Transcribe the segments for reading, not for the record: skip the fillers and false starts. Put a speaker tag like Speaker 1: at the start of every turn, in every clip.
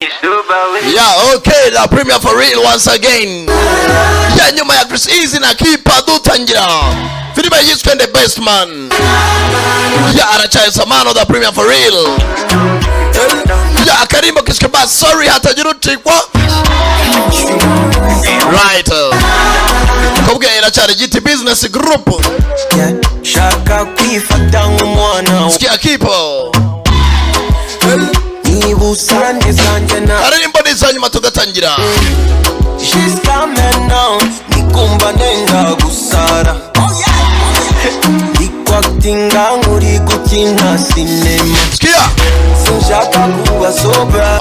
Speaker 1: Yeah, okay, the premiere for real once again. Ya nyuma ya Chris Easy na Kipa dutangira filime yiswe The Best Man. Ya aracaye Samano, the premiere for real. Ya akarimbo kiswe ba sorry, hatagira ucikwa. Right. Kubwe iracyari Giti Business Group.
Speaker 2: Shaka kwifata nk'umwana.
Speaker 1: Sikia Kipa.
Speaker 2: Niba usa neza njye na
Speaker 1: Aririmbo ni za nyuma tugatangira.
Speaker 2: She's coming now, nikumva nenga gusara, ndikwakitinga nkuri gukina sinema.
Speaker 1: Sikia.
Speaker 2: Sinshaka kuba sober.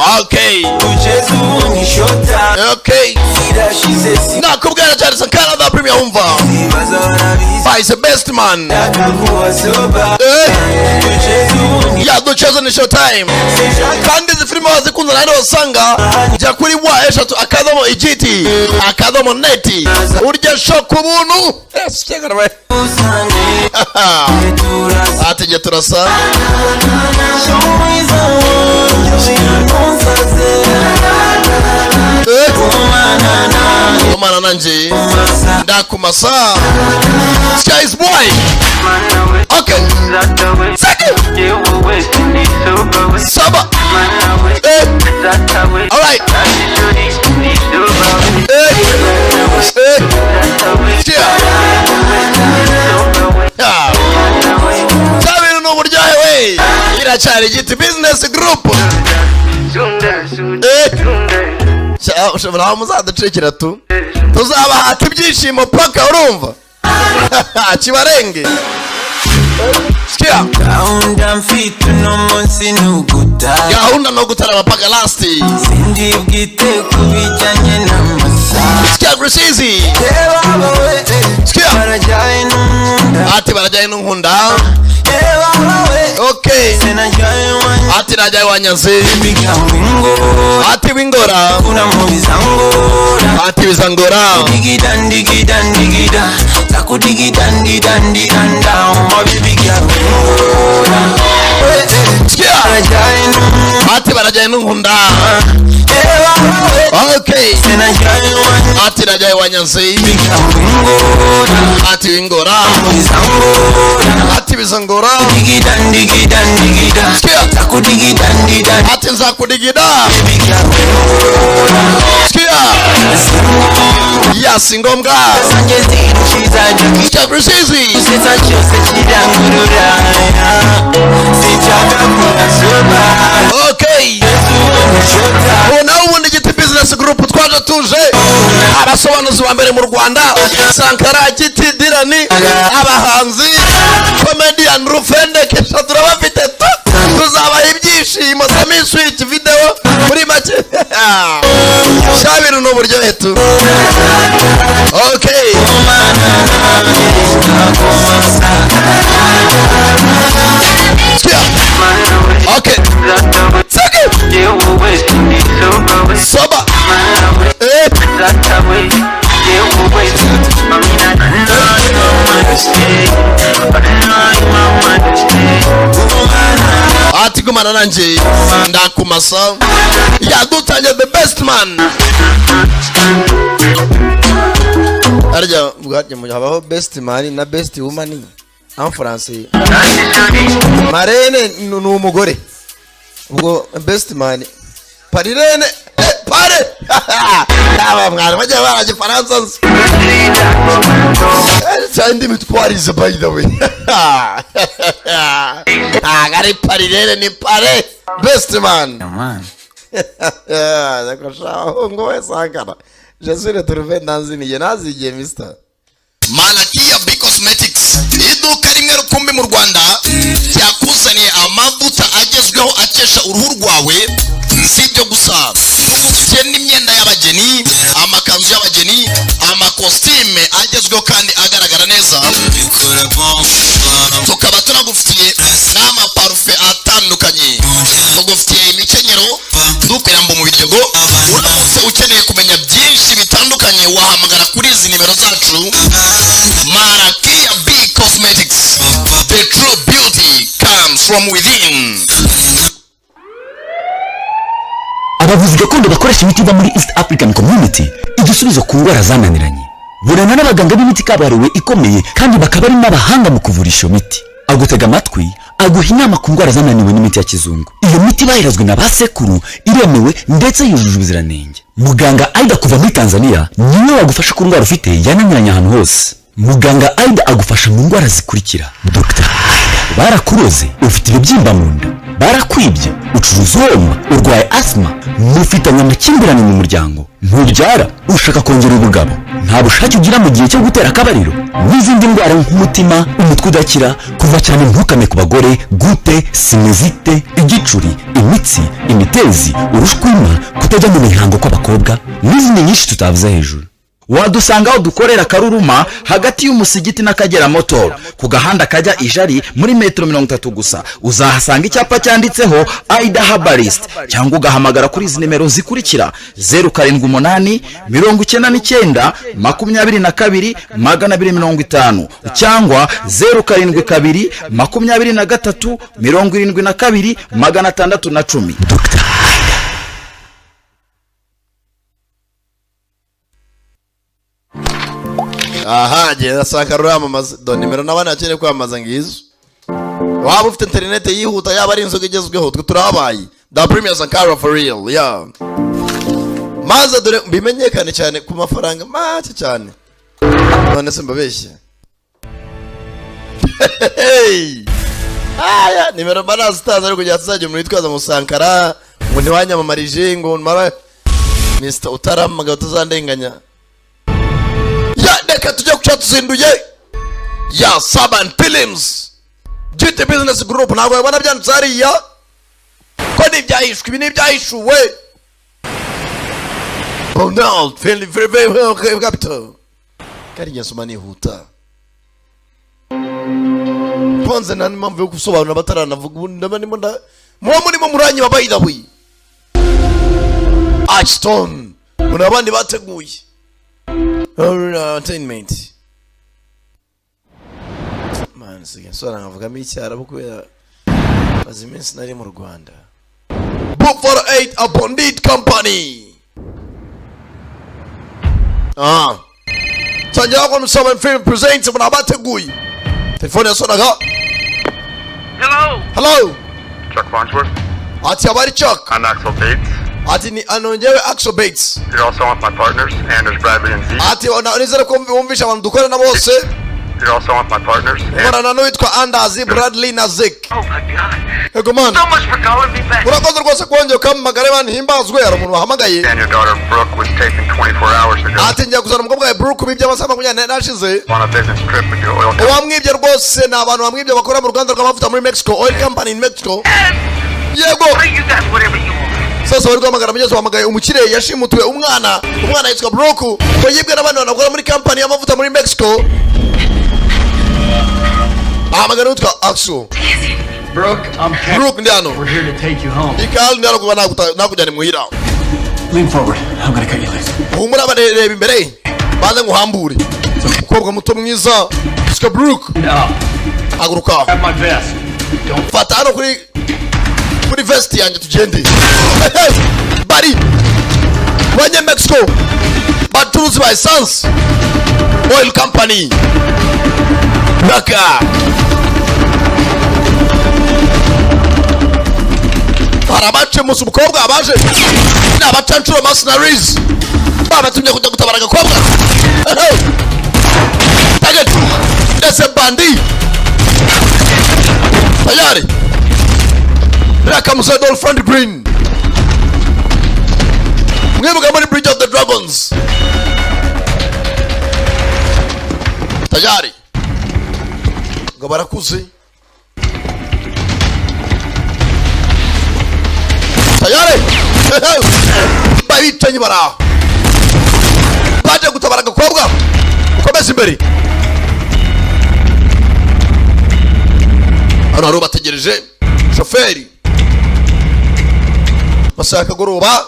Speaker 2: Kugeza ubu ni shota. Irashize si
Speaker 1: Nakubwira cyane Sankara the Premier, umva.
Speaker 2: Sibaza barabizi.
Speaker 1: By the best man.
Speaker 2: Nshaka kuba sober. Kugeza ubu ni
Speaker 1: Ya ducheze ni showtime. Kandi izi filime wazikunze nawe wasanga, jya kuri wa3.igiti.net, urya show ku buntu. Yes, cyangwa
Speaker 2: usane turasa.
Speaker 1: Ati njye turasa.
Speaker 2: Mwiza wanjye ntusaze.
Speaker 1: Kumana nanjye ndakumasa. Sky's boy. Okay, second saba. Alright. Yeah. Yeah. Bya bintu ni uburyohe we. Iracyari Giti Business Group. Ushobora aho muzaducikira tu tuzabahata ibyishimo paka urumva kibarenge. Sikia.
Speaker 2: Gahunda mfite uno munsi ni ugutaha.
Speaker 1: Gahunda no gutarama paka last.
Speaker 2: Sindi bwite ku bijyanye n'amasaha.
Speaker 1: Sikia Chris Easy.
Speaker 2: Reba wowe.
Speaker 1: Sikia.
Speaker 2: Barajyanye n'umwunda.
Speaker 1: Ati barajyanye n'unkunda.
Speaker 2: Reba wowe. Sinajyaye wanjye.
Speaker 1: Ati najyaye wanyaze.
Speaker 2: Bigangora.
Speaker 1: Ati wingora.
Speaker 2: Kuna mu bizangora.
Speaker 1: Ati bizangora.
Speaker 2: Digida ndigida ndigida takudigida ndida ndidanda my baby girl wingora.
Speaker 1: Sikia.
Speaker 2: Barajyanye n'umwunda.
Speaker 1: Ati barajyanye n'unkunda.
Speaker 2: Reba wowe. Sinajyaye wanjye.
Speaker 1: Ati najyaye wanyaze.
Speaker 2: Bigangora.
Speaker 1: Ati wingora.
Speaker 2: Bizangora.
Speaker 1: Ati bizangora.
Speaker 2: Digida ndigida ndigida
Speaker 1: Sikia.
Speaker 2: takudigida ndida.
Speaker 1: Ati nzakudigida.
Speaker 2: Baby girl wingora.
Speaker 1: Sikia. Ya si ngombwa.
Speaker 2: Zanjye zirushiza.
Speaker 1: Sikia Chris Easy.
Speaker 2: Gusetsa cyose kirangurura, sinshaka kuba sober.
Speaker 1: Ubu nawe ubundi Giti Business Group twaje tuje abasobanuzi ba mbere mu Rwanda, Sankara Giti Dirani, abahanzi comedian Rufende Kesha, turabafite tu tuzabaha ibyishimo. Sami Switch video muri make sha bintu ni uburyohe tu. Okay. Sikia. Okay. Second. Soba. Ati gumana nanjye ndakumasa. Yadutangiye The Best Man. Harya bwajya mu
Speaker 3: Habaho best man na best woman en français. Marraine ni umugore, ubwo best man parrain, pare aba mwana bajya baraje Faransa nzi. Cyane indimi twarize, by the way ntabwo ari parrain, ni pare best man. Ngo we Sankara, je suis retrouvé dans une igihe nazigiye mister.
Speaker 1: Malakia B Cosmetics, iduka rimwe rukumbi mu Rwanda ryakuzaniye amavuta agezweho akesha uruhu rwawe. Si ibyo gusa, tugufitiye n'imyenda y'abageni, amakanzu y'abageni, amakositime agezweho kandi agaragara neza. Tukaba tunagufitiye n'amaparufe atandukanye, tugufitiye imikenyero dukorera mu Biryogo. Uramutse ukeneye kumenya byinshi bitandukanye wahamagara kuri izi nimero zacu. Marakia B Cosmetics, the true beauty comes from within.
Speaker 4: Abavuga Abavuzi gakondo bakoresha imiti iva muri East African Community, igisubizo ku ndwara zananiranye. Burana n'abaganga b'imiti kabuhariwe ikomeye, kandi bakaba ari n'abahanga mu kuvurisha iyo miti. Agutega amatwi, aguha inama ku ndwara zananiwe n'imiti ya kizungu. Iyo miti bayirazwe na ba sekuru, iremewe ndetse yujuje ubuziranenge. Muganga Aida kuva muri Tanzania niwe wagufasha ku ndwara ufite yananiranye ahantu hose. Muganga Aida agufasha mu ndwara zikurikira: Dr Aida, barakuroze, ufite ibibyimba mu nda, barakwibye, ucuruza uhomba, urwaye asima, mufitanye amakimbirane mu muryango, ntubyara, ushaka kongera ubugabo, nta bushake ugira mu gihe cyo gutera akabariro, n'izindi ndwara nk'umutima, umutwe udakira, kuva cyane ntukame ku bagore, goutte, sinusite, igicuri, imitsi, imitezi, urushwima, kutajya mu mihango kw'abakobwa, n'izindi nyinshi tutavuze hejuru.
Speaker 5: Wadusanga aho dukorera Karuruma, hagati y'umusigiti n'Akagera Motor, ku gahanda kajya Ijari, muri metero 30 gusa. Uzahasanga icyapa cyanditseho Aida Herbalist, cyangwa ugahamagara kuri izi nimero zikurikira: 0789922250, cyangwa 0722372610.
Speaker 4: Dr Aida.
Speaker 1: Aha genda Sankara uramamaza. Do nimero n'abandi bakeneye kwamamaza ngizo. Waba ufite interineti yihuta, yaba ari inzoga igezweho, twe turahabaye. The Premier Sankara for real, yeah. Maze dore bimenyekane cyane ku mafaranga make cyane. None se mbabeshye? Hey! Aya nimero mba nazitazi, ariko kugira tuzajya umuntu witwaza mu Sankara ngo ntiwanyamamarije, ngo mara Mr utaramamaga, utazandenganya. Ya, reka tujye ku cyatuzinduye ya Saban Films, GT Business Group. Ntabwo yabona byanditse hariya ko ni ibyahishwe, ibi ni ibyahishuwe. Ronald Friendly very very well capital kari nyasoma nihuta ponze. Nta n'impamvu yo gusobanura bataranavuga. Ubundi ndaba ndimo nda muba murimo muranyiba. By the way, Archstone muri abandi bateguye entertainment. Man, sigaye nsora nkavugamo Icyarabu kubera maze iminsi nari mu Rwanda. Buffalo 8 Abondit Company. Ah, tangira ko Seven Film presents muri abateguye. Telefone yasonaga.
Speaker 6: Hello.
Speaker 1: Hello.
Speaker 6: Chuck Farnsworth.
Speaker 1: Ati abari Chuck.
Speaker 6: I'm Axel Bates.
Speaker 1: Ati ni anongewe Axel Bates.
Speaker 6: You're also with my partners, Anders Bradley and Zeke.
Speaker 1: Ati nizere ko wumvisha abantu dukorana bose.
Speaker 6: You're also with my partners. And
Speaker 1: Nkorana n'uwitwa Anders Bradley na Zeke.
Speaker 6: Oh my God.
Speaker 1: Yego man.
Speaker 6: So much for calling me back.
Speaker 1: Urakoze rwose kongera ukampamagara. Imana himbazwe. Hari umuntu wahamagaye.
Speaker 6: And your daughter Brooke was taken 24 hours ago
Speaker 1: Ati ngiye kuzana umukobwa wawe Brooke bibye amasaha 24 ashize.
Speaker 6: on a business trip with your oil company.
Speaker 1: Uwamwibye rwose ni abantu bamwibye bakora mu ruganda rw'amavuta muri Mexico, oil company in Mexico. Yego.
Speaker 6: You guys whatever you want.
Speaker 1: Sasa bari guhamagara mugenzi wahamagaye umukire yashimutiwe umwana. Umwana yitwa Brooke, ngo yibwe n'abandi bantu bakora muri company y'amavuta muri Mexico. Ahamagara uwitwa Axel.
Speaker 7: Brooke, I'm Ken.
Speaker 1: Brooke, ndi hano.
Speaker 7: We're here to take you home.
Speaker 1: Ikali, ndi hano kuba nakujyana imuhira.
Speaker 7: Lean forward. I'm gonna cut you loose.
Speaker 1: Humura, bareba imbere baze nguhambure. Umukobwa muto mwiza yitwa Brooke.
Speaker 7: And up.
Speaker 1: Haguruka.
Speaker 7: Grab my vest. Don't
Speaker 1: Fata hano kuri vest yanjye tugende. Hey, bari banye Mexico, bacuruzi ba essence, oil company baka hari abacemusa umukobwa. Abaje ni abacancuro, mercenaries, babatumye kujya gutabara agakobwa. Hey, target ndetse bandi tayari. Reka musore Dolph Lundgren mwibuka muri Bridge of the Dragons. Tayari ngo barakuze tayari, babicanyi baraho baje gutabara agakobwa. Ukomeze imbere, hano hari ubategereje, shoferi. Masaha y'akagoroba,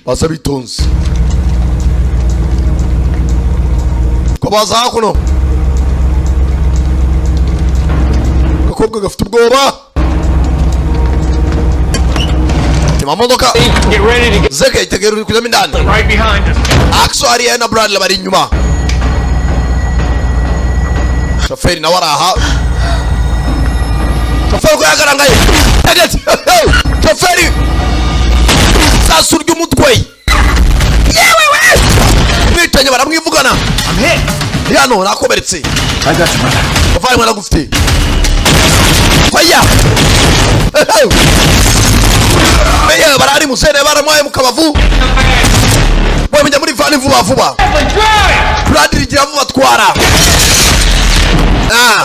Speaker 1: baza bitonze ko baza hakuno. Agakobwa gafite ubwoba. Ni Inyuma modoka.
Speaker 7: Get ready to get
Speaker 1: Zeke itegura kujyamo indani.
Speaker 7: right behind us.
Speaker 1: Axo hariya na Bradley bari inyuma. Shoferi nawe araha. Shoferi ko yagarangaye. Tegetse. Shoferi sasu ry'umutwe. Yewe we! Mwicanyi baramwivugana.
Speaker 7: I'm hit.
Speaker 1: Hano nakomeretse.
Speaker 7: I got you, brother.
Speaker 1: Muvandimwe ndagufite. Faya! Meya barari musene baramwaye mu kabavu. Wamenya muri vani vuba vuba. Bradley gira vuba twara. Ah.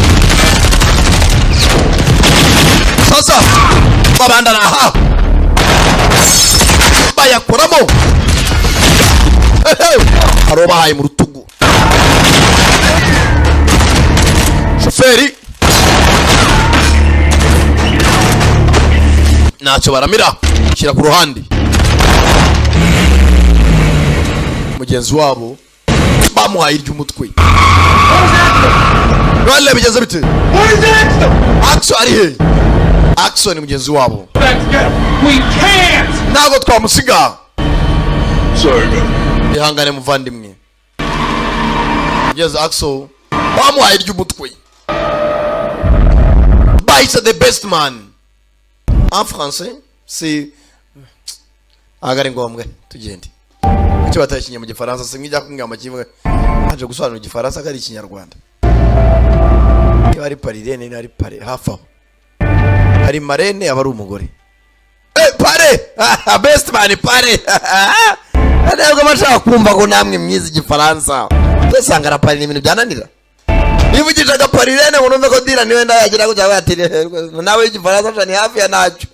Speaker 1: Sasa babanda aha. Bayakoramo. Hari ubahaye mu rutugu. Shoferi ntacyo baramira, shyira ku ruhande. Mugenzi wabo bamuhaye iry'umutwe. Bale bigeze bite? Axo ari he? Axo ni mugenzi wabo.
Speaker 7: Let's get him. We can't.
Speaker 1: Ntabwo twamusiga.
Speaker 7: Sorry, brother.
Speaker 1: Ihangane muvandimwe. Mugenzi Axo bamuhaye iry'umutwe. Bahise the best man. En français, c'est ntabwo ari ngombwa tugende. Kuki batakinye mu gifaransa? Simwe kumbwira mu kivuga. Haje gusobanura igifaransa ko ari ikinyarwanda. Niba ari parirene, niba ari pare, hafi aho. Hari marene aba ari umugore. Eh, pare! Best man pare! Ntabwo bashaka kumva ko namwe mwize igifaransa. Usanga na pare ni ibintu byananira. Nivugije agaparirene ngo numve ko dira niwe ndayagira kujya batire nawe igifaransa ni hafi ya nacyo.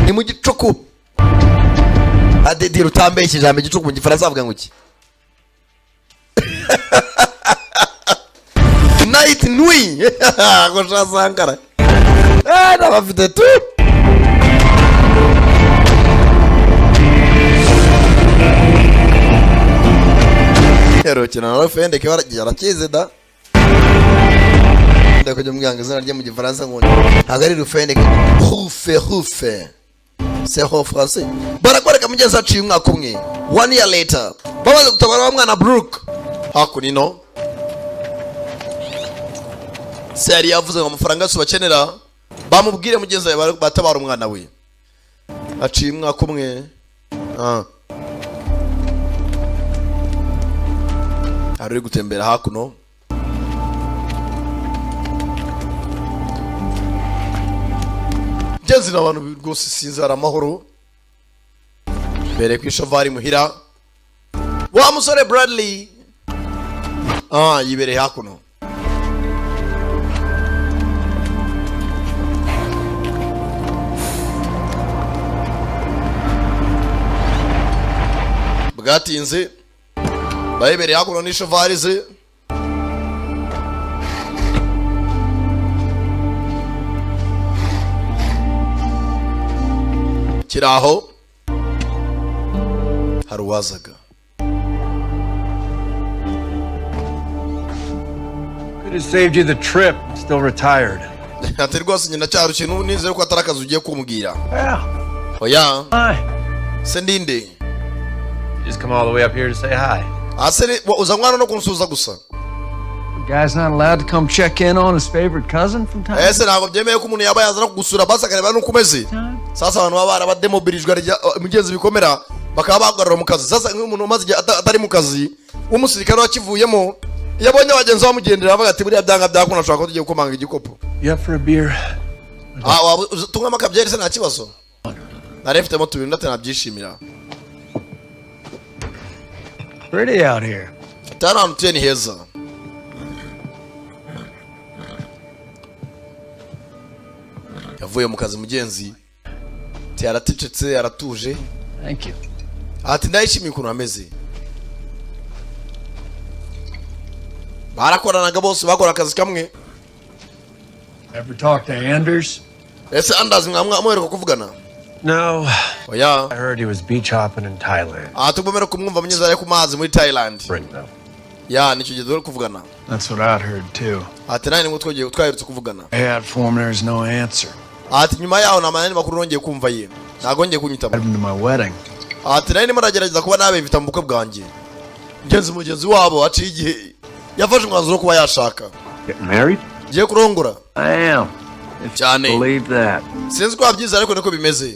Speaker 1: Ni mu gicuku. Adedira utambeshye ijambo igicuku mu gifaransa avuga ngo iki? Night nuit. Ngo shasankara. Eh, nabafite tu. Herukina na Rufende ke barakize da. Ndakujya mbwanga izina rye mu gifaransa ngo ntabwo ari Rufende ke. Rufe Rufe. C'est en français. Barakwereka mugenzi aciye umwaka umwe. One year later. Bamaze gutabara wa mwana Brooke. Hakuno. Se yari yavuze ngo amafaranga yose bakenera bamubwire mugenzi we batabara umwana we. Aciye umwaka umwe. Ah. Hari uri gutembera hakuno. Ngeze n'abantu rwose sinzi hari amahoro. Mbere ku ishovari muhira. Wa musore Bradley. Ah, yibereye hakuno. Bwatinze bayibereye hakuno n'ishovari ze. Kiraho hari uwazaga.
Speaker 7: Could have saved you the trip. Still retired.
Speaker 1: Ati rwose nyina cyarushye n'ubu nizere ko atari akazi ugiye kumbwira.
Speaker 7: Yeah.
Speaker 1: Oya
Speaker 7: Hi.
Speaker 1: se ndinde.
Speaker 7: You just come all the way up here to say hi.
Speaker 1: Ase uza mwana no kunsuhuza gusa.
Speaker 7: The guy's not allowed to come check in on his favorite cousin from time
Speaker 1: Ese ntabwo byemeye ko umuntu yaba yazana kugusura basi akareba n'uko umeze.
Speaker 7: to time.
Speaker 1: Sasa abantu baba barabademobilijwe mugenzi bikomera bakaba bagarura mu kazi. Sasa nk'umuntu umaze igihe atari mu kazi w'umusirikare wakivuyemo, iyo abonye bagenzi bamugendera bavuga ati buriya byanga byakunda ashobora kuba tugiye gukomanga igikopo.
Speaker 7: You up for a beer?
Speaker 1: Ah, waba tunywamo akabyeri se nta kibazo. Nari mfitemo tubiri ndate nabyishimira.
Speaker 7: Pretty out here.
Speaker 1: Ati hano hantu utuye ni heza. Yavuye mu kazi mugenzi. Ati aratecetse aratuje.
Speaker 7: Thank you.
Speaker 1: Ati ndayishimiye ukuntu ameze. Barakoranaga bose bakora akazi kamwe.
Speaker 7: Ever talk to Anders?
Speaker 1: Ese Anders mwamuheruka kuvugana?
Speaker 7: No.
Speaker 1: Oya.
Speaker 7: I heard he was beach hopping in Thailand.
Speaker 1: Aha tugomera kumwumva mugenzi ari ku mazi muri Thailand.
Speaker 7: Spring though.
Speaker 1: Ya nicyo gihe turi kuvugana.
Speaker 7: That's what I'd heard too.
Speaker 1: Ati nawe nimwe twagiye twaherutse kuvugana.
Speaker 7: I had for him, there's no answer.
Speaker 1: Ati nyuma yaho nta manani makuru nongeye kumva ye. Ntabwo ngiye kunyitaba.
Speaker 7: Him to my wedding.
Speaker 1: Ati nari ndimo ndagerageza kuba nabimvita mu bukwe bwanjye. Mugenzi wabo aciye igihe yafashe umwanzuro wo kuba yashaka.
Speaker 6: Getting married?
Speaker 1: Ngiye kurongora.
Speaker 7: I am. If
Speaker 1: Cyane.
Speaker 7: you believe that.
Speaker 1: Sinzi ko wabyize, ariko niko bimeze.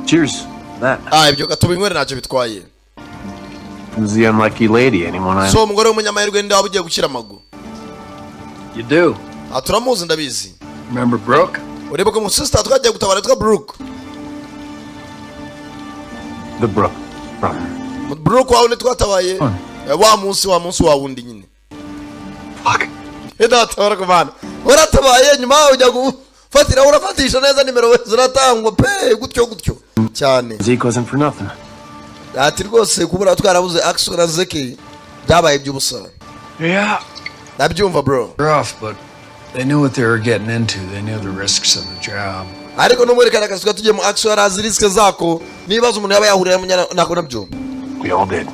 Speaker 6: Cheers. That
Speaker 1: Ah, ibyo katubinywere, ntacyo bitwaye.
Speaker 6: Who's the unlucky lady? Anyone I
Speaker 1: So umugore w'umunyamahirwe ninde waba ugiye gushyira amagu?
Speaker 7: You do.
Speaker 1: Ah, turamuzi, ndabizi.
Speaker 7: Remember Brooke?
Speaker 1: Uribuka umusisita twagiye gutabara witwa Brooke?
Speaker 6: The Brooke from
Speaker 1: Brooke wawe twatabaye. Wa munsi wa wundi nyine.
Speaker 6: Fuck.
Speaker 1: Data kumana uratabaye, nyuma ujya gufatira, urafatisha neza, nimero ziratangwa pe, gutyo gutyo cyane.
Speaker 6: Zeke wasn't for nothing.
Speaker 1: Ati rwose kubura twarabuze Axel na Zeki byabaye iby'ubusa.
Speaker 7: Yeah.
Speaker 1: Ndabyumva, bro.
Speaker 7: Rough, but they knew what they were getting into. They knew the risks of the job.
Speaker 1: Ariko n'umwerekana akazi twari tugiye mu, Axel yari azi risque zako n'ibibazo umuntu yaba yahuriramo nako nabyo.
Speaker 6: We all did.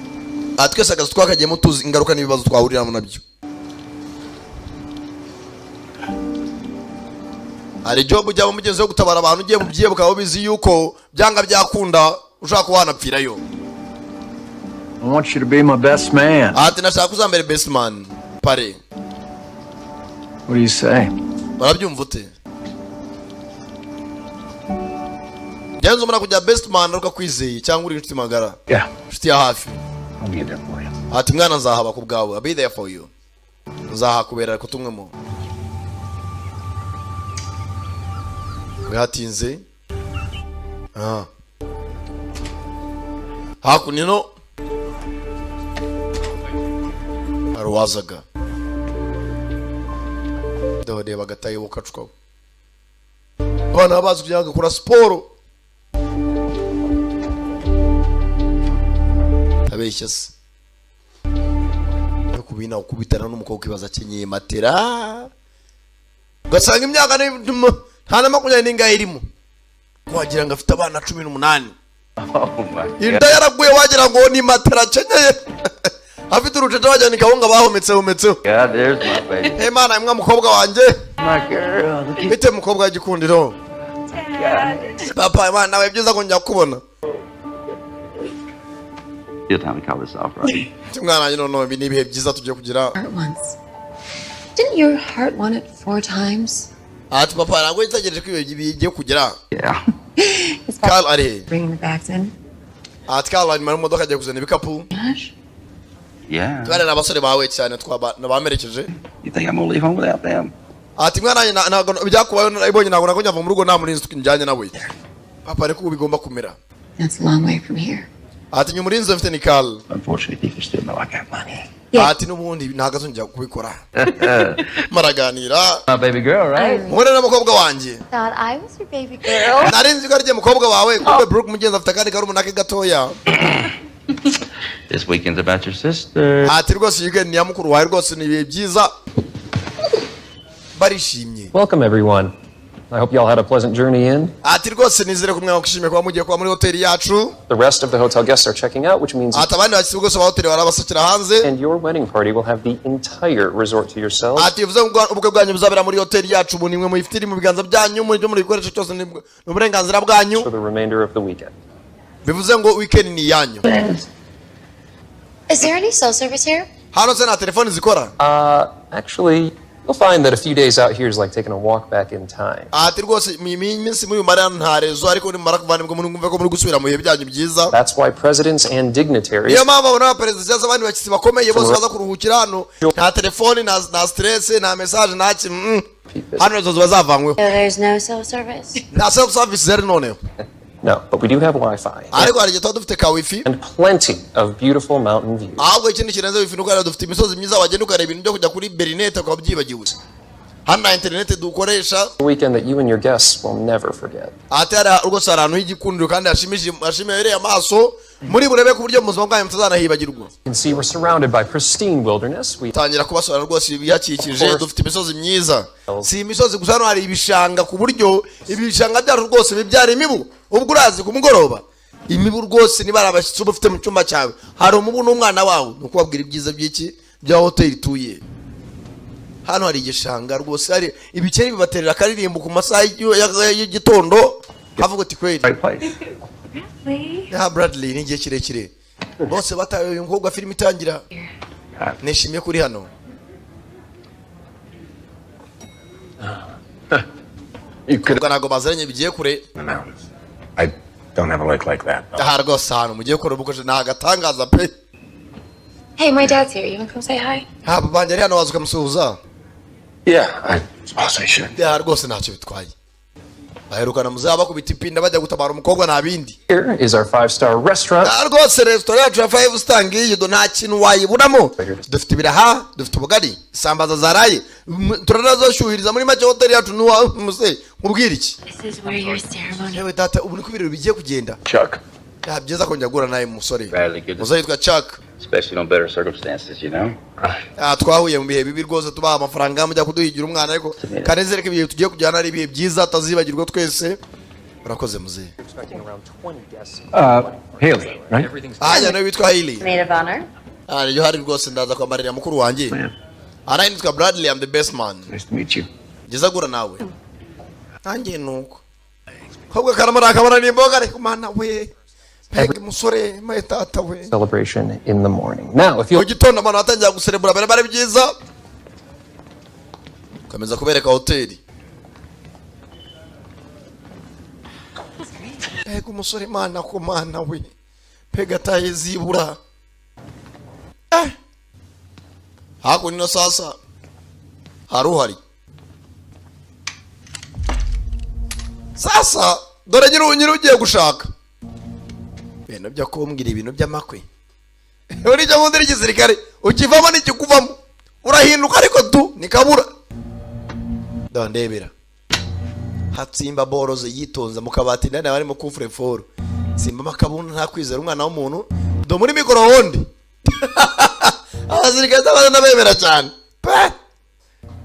Speaker 1: Aha twese akazi twakagiyemo tuzi ingaruka n'ibibazo twahuriramo nabyo. Hari job ujyamo mugenzi wo gutabara abantu, ugiye mu byiye bukaba ubizi yuko byanga byakunda ushobora kuba wanapfirayo.
Speaker 7: I want you to be my best man.
Speaker 1: Ati nashaka uzambere best man pare.
Speaker 7: What do you say?
Speaker 1: Barabyumva ute? Genza umara kujya best man ariko akwizeye cyangwa uri inshuti magara.
Speaker 6: Yeah.
Speaker 1: Inshuti ya hafi.
Speaker 6: I'll be there for you.
Speaker 1: Ati mwana, nzahaba ku bwawe. I'll be there for you, nzahakubera kutumwemo bwatinze. Ah, hakuno ino hari uwazaga, dore bagataye kacwaho abana baba bazi kugira ngo bagakora siporo, abeshya se no kubina ukubitana n'umukobwa ukibaza akenyeye matera, ugasanga imyaka nta na 20 n'ingahe irimo, wagira ngo afite abana 18. Inda yaraguye, wagira ngo ni matera akenyeye, afite urucece, wagira ni kawunga bahometse hometseho.
Speaker 8: God, there's my baby.
Speaker 1: Hey mana, mwa mukobwa wanjye.
Speaker 8: My girl. Look at
Speaker 1: Bite mukobwa w'igikundiro? Papa, imana nawe, byiza kongera kukubona.
Speaker 8: Still time to call this off, right?
Speaker 1: Ati mwana wanjye, noneho ibi ni ibihe byiza tugiye kugira.
Speaker 9: Heart once. Didn't your heart want it four times?
Speaker 1: Ati papa, ntabwo yitegereje ko ibihe bigiye kugera.
Speaker 8: Yeah.
Speaker 9: It's
Speaker 1: Carl ari he?
Speaker 9: bringing the bags in.
Speaker 1: Ati Carl ari mu modoka agiye kuzana ibikapu.
Speaker 9: Gosh.
Speaker 8: Yeah.
Speaker 1: Twari n'abasore bawe cyane bamerekeje.
Speaker 8: You think I'm gonna leave home without them?
Speaker 1: Ati mwana wanjye, ntabwo byakubayeho, narabibonye, ntabwo nagomba kuva mu rugo nta murinzi njyanye nawe. Papa, ariko ubu bigomba kumera.
Speaker 9: That's a long way from here.
Speaker 1: Ati nyuma umurinzi mfite ni Carl.
Speaker 8: Unfortunately, people still know I got money.
Speaker 9: Yeah.
Speaker 1: Ati n'ubundi ntabwo azongera kubikora, maraganira.
Speaker 8: My baby girl, right?
Speaker 1: Muhure n'umukobwa wanjye.
Speaker 9: Thought I was your baby girl.
Speaker 1: Nari nzi ko ari jye mukobwa wawe. Kumbe Brooke mugenzi afite akandi karumuna ke gatoya.
Speaker 8: This weekend's about your sister.
Speaker 1: Ati rwose iyi weekend ni iya mukuru wawe, rwose ni ibihe byiza, barishimye.
Speaker 10: Welcome, everyone. I hope you all had a pleasant journey in.
Speaker 1: Ati rwose nizere ko mwakwishimiye kuba mugiye kuba muri hoteli yacu.
Speaker 10: The rest of the hotel guests are checking out, which means
Speaker 1: Ati abandi bashyitsi rwose ba hoteli barabasakira hanze.
Speaker 10: and your wedding party will have the entire resort to yourselves.
Speaker 1: Ati bivuze ngo ubukwe bwanyu buzabera muri hoteli yacu, ubu nimwe muyifite, iri mu biganza byanyu, muri byo muri bikoresho cyose ni uburenganzira bwanyu.
Speaker 10: For the remainder of the weekend.
Speaker 1: Bivuze ngo weekend ni iyanyu.
Speaker 9: Is there any cell service here?
Speaker 1: Hano se nta telefoni zikora?
Speaker 10: Actually, you'll find that a few days out here is like taking a walk back in time.
Speaker 1: Ati rwose mu minsi muri bumare hano nta réseau, ariko nimumara kuva nibwo muri mwumve ko muri gusubira mu bihe byanyu byiza.
Speaker 10: That's why presidents and dignitaries
Speaker 1: Niyo mpamvu abona abaperezida cyangwa se abandi bashyitsi bakomeye bose baza kuruhukira hano, nta telefoni, nta stress, nta message, nta kintu. Hano réseau ziba zavanyweho.
Speaker 9: No, there's no cell service.
Speaker 1: Nta self service zihari noneho.
Speaker 10: No, but we do have Wi-Fi
Speaker 1: Ariko hari igihe tuba dufite ka wifi.
Speaker 10: and plenty of beautiful mountain views.
Speaker 1: Ahubwo ikindi kirenze wifi nuko hariya dufite imisozi myiza, wagenda ukareba ibintu byo kujya kuri interinete ukaba byibagiwe. Hano nta interinete dukoresha.
Speaker 10: A weekend that you and your guests will never forget.
Speaker 1: Ati hari rwose hari ahantu h'igikundiro kandi hashimishije, hashimiye amaso, muri burebe ku buryo mu buzima bwanyu mutazanahibagirwa.
Speaker 10: You can see we're surrounded by pristine wilderness. We
Speaker 1: Tangira kubasobanurira rwose ibihakikije, dufite imisozi myiza. Si imisozi gusa, hano hari ibishanga, ku buryo ibishanga byacu rwose bibyara imibu. Ubwo urazi ku mugoroba imibu rwose, niba ari abashyitsi uba ufite mu cyumba cyawe, hari umubu n'umwana wawe. Ni ukubabwira ibyiza by'iki bya hoteli ituye. Hano hari igishanga rwose, hari ibikeri bibaterera akaririmbo ku masaha y'igitondo. Havuga uti kweli.
Speaker 6: Right place.
Speaker 9: Bradley.
Speaker 1: Ya Bradley, ni igihe kirekire bose bataye uyu mukobwa. Filime itangira, nishimiye kuri hano.
Speaker 6: You could
Speaker 1: Ubwo ntabwo baziranye bigiye kure.
Speaker 6: the mountains. I don't have a lake like that, though.
Speaker 1: Aha rwose ahantu mugiye kure ubukwe ni agatangaza pe.
Speaker 9: Hey, my dad's here. You wanna come say hi?
Speaker 1: Haba banjye ari hano, waza ukamusuhuza?
Speaker 6: Yeah, I suppose I should.
Speaker 1: Ya rwose ntacyo bitwaye. Baherukana muzaba bakubita ipinda bajya gutabara umukobwa, nta bindi.
Speaker 10: Here is our 5-star restaurant.
Speaker 1: Ah, rwose resitora yacu ya five star ngiyi do, nta kintu wayiburamo. Dufite ibiraha, dufite ubugari, isambaza zaraye, turanazoshyuhiriza. Muri make hoteli yacu nuwa muse nkubwira iki.
Speaker 9: This is where your ceremony.
Speaker 1: Yewe data, ubu niko ibirori bigiye kugenda.
Speaker 6: Chuck.
Speaker 1: Ya byiza kongera guhura nawe musore.
Speaker 8: Bradley, good to
Speaker 1: Musore yitwa Chuck.
Speaker 8: Especially on better circumstances, you know?
Speaker 1: Ah, twahuye mu bihe bibi rwose, tubaha amafaranga mujya kuduhigira umwana, ariko kanezere ko ibihe tugiye kujyana ari ibihe byiza atazibagirwa twese. Urakoze muzehe.
Speaker 10: Expecting around 20 guests.
Speaker 6: Haley, right?
Speaker 10: Everything's
Speaker 1: Ah, nawe witwa Hailey.
Speaker 9: Maid of honor.
Speaker 1: Ah, iyo hari rwose ndaza kwambarira mukuru wanjye. Ara nitwa Bradley, I'm the best man.
Speaker 6: Nice to meet you.
Speaker 1: Ngeze agura nawe. Nanjye nuko. Kobwa karamara akabara n'imboga, ariko mana we. Mbega umusore, my tata we.
Speaker 10: celebration in the morning. Now, if you
Speaker 1: Mu gitondo abantu batangira guserebura, bari bari byiza. Komeza kubereka hoteli. Mbega umusore, mana ko mana we. Mbega taye zibura. Eh. Hakuno sasa hari uhari. Sasa dore nyiri ugiye gushaka. Ibintu byo kumbwira ibintu by'amakwe. Uri cyo nkundira igisirikare ukivamo n'ikikuvamo urahinduka, ariko tu nikabura. Ndandebera. Hatsimba boroze yitonze mu kabati ndani barimo kufure foro. Simba makabuna nta kwizera umwana w'umuntu do muri micro-onde. Abasirikare abana bemera cyane. Pe!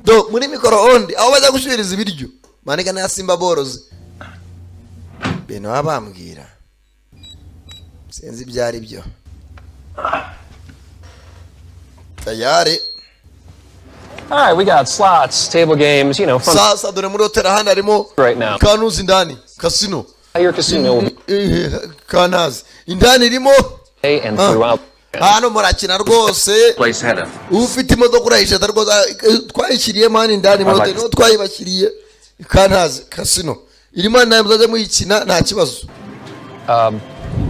Speaker 1: Do muri micro-onde aho bajya gushyuhiriza ibiryo. Maniga na simba boroze. Bintu baba bambwira. Sinzi ibyo ari byo. Tayari.
Speaker 10: All right, we got slots, table games, fun
Speaker 1: Sasa dore muri hoteli ahandi harimo
Speaker 10: right now.
Speaker 1: kanuzi indani kasino.
Speaker 10: Your casino will
Speaker 1: Kantazi indani irimo
Speaker 10: be and throughout.
Speaker 1: Hano murakina rwose.
Speaker 8: Place had a
Speaker 1: Ufite imodoka urayisheta rwose. Ah, twayishyiriye mani indani muri hoteli niho twayibashyiriye. Kantazi kasino irimo nawe muzajya muyikina nta kibazo.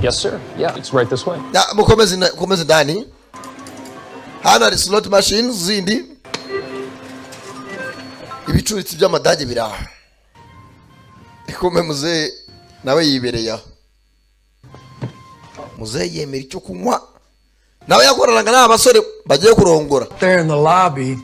Speaker 10: Yes, sir. Yeah, it's right this way.
Speaker 1: Ya, mukomeze mukomeze indani. Hano hari slot machine zindi, ibicuritsi by'amadage biri aha. Ikome muzehe nawe yibereye aho. Muzehe yemera icyo kunywa, nawe yakoranaga n'aba basore bagiye kurongora.
Speaker 7: There in the lobby,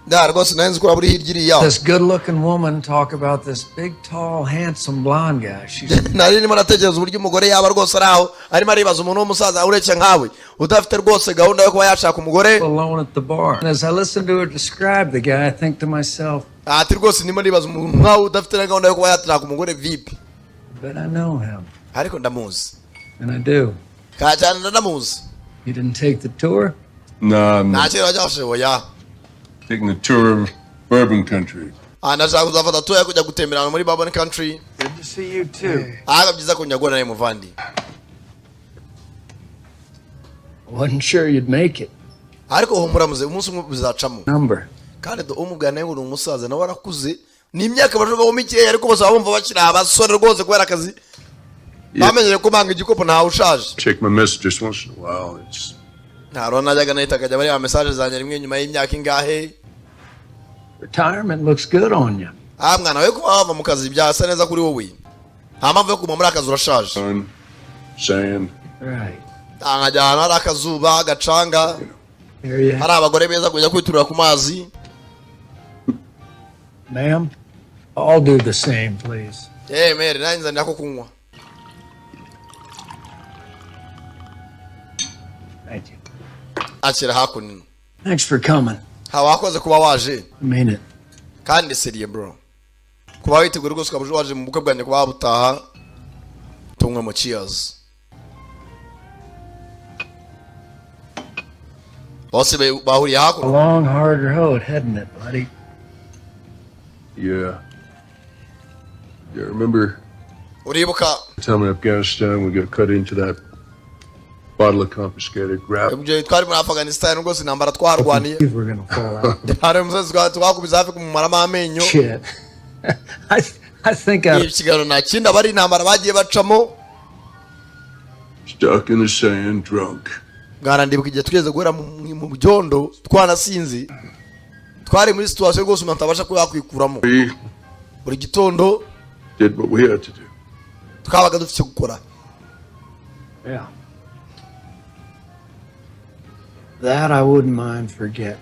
Speaker 1: nda rwose nawe nzi ko waba uri hirya iriya.
Speaker 7: this good-looking woman talk about this big, tall, handsome blonde guy. She's
Speaker 1: Nari ndimo natekereza uburyo umugore yaba rwose ari aho arimo aribaza umuntu w'umusaza uretse nkawe udafite rwose gahunda yo kuba yashaka umugore.
Speaker 7: alone at the bar. And as I listen to her describe the guy, I think to myself,
Speaker 1: Ati rwose ndimo nibaza umuntu nkawe udafite na gahunda yo kuba yashaka umugore vipi.
Speaker 7: But I know him,
Speaker 1: Ariko ndamuzi.
Speaker 7: and I do.
Speaker 1: Ka cyane ndanamuzi.
Speaker 7: You didn't take the tour?
Speaker 6: No, I'm
Speaker 1: Nta kintu wajya oya.
Speaker 6: taking the tour of Bourbon Country.
Speaker 1: Ah, ndashaka kuzafata tour yo kujya gutembera muri Bourbon Country.
Speaker 7: Good to see you too.
Speaker 1: Ahubwo byiza kongera guhura nawe muvandi.
Speaker 7: Wasn't sure you'd make it.
Speaker 1: Ariko humura muze, umunsi umwe bizacamo.
Speaker 7: Number.
Speaker 1: Kandi do umubwira nawe ngo ni umusaza, nawe arakuze, ni imyaka bashobora mikeya, ariko bose baba bumva bakiri abasore rwose kubera akazi bamenyere kumanga igikopo, ntawe ushaje.
Speaker 6: Check my messages once in a while. It's
Speaker 1: Nta najyaga nahita akajya bareba message zanjye rimwe nyuma y'imyaka ingahe.
Speaker 7: Retirement looks good on you.
Speaker 1: Ah mwana we, kuba wava mu kazi byasa neza kuri wowe, nta mpamvu yo kuguma muri akazi, urashaje.
Speaker 6: Sun, sand.
Speaker 7: Right.
Speaker 1: Ah, nkajya ahantu hari akazuba gacanga,
Speaker 7: There you
Speaker 1: hari abagore beza, kujya kwiturira ku mazi.
Speaker 7: Ma'am, I'll do the same, please.
Speaker 1: Eh mere, nanjye nzanira ko kunywa.
Speaker 7: Thank you.
Speaker 1: Akira hakuno.
Speaker 7: Thanks for coming.
Speaker 1: Ha, wakoze kuba waje.
Speaker 7: I mean it.
Speaker 1: Kandi sérieux bro, kuba witeguye rwose ukaba waje mu bukwe bwanjye kuba wabutaha, tunywe mu cheers. Bose bahuriye
Speaker 7: A
Speaker 1: hakuno.
Speaker 7: long, hard road, hadn't it, buddy?
Speaker 6: Yeah. Yeah, remember
Speaker 1: Uribuka
Speaker 6: Time in Afghanistan, we got cut into that bottle of confiscated grab.
Speaker 1: Ibyo twari muri Afghanistan rwose, intambara twarwaniye.
Speaker 7: We're gonna fall out.
Speaker 1: Hari umusozi twakubise hafi kumumaramo amenyo.
Speaker 7: Shit. I think I
Speaker 1: Ibi kiganiro nta kindi, aba ari intambara bagiye bacamo.
Speaker 6: Stuck in the sand, drunk.
Speaker 1: Bwana, ndibuka igihe tugeze guhera mu byondo twanasinze, twari muri situation rwose umuntu atabasha kuba yakwikuramo.
Speaker 6: We
Speaker 1: Buri gitondo
Speaker 6: did what we had to do.
Speaker 1: twabaga dufite icyo gukora.
Speaker 7: Yeah. That I wouldn't mind forgetting.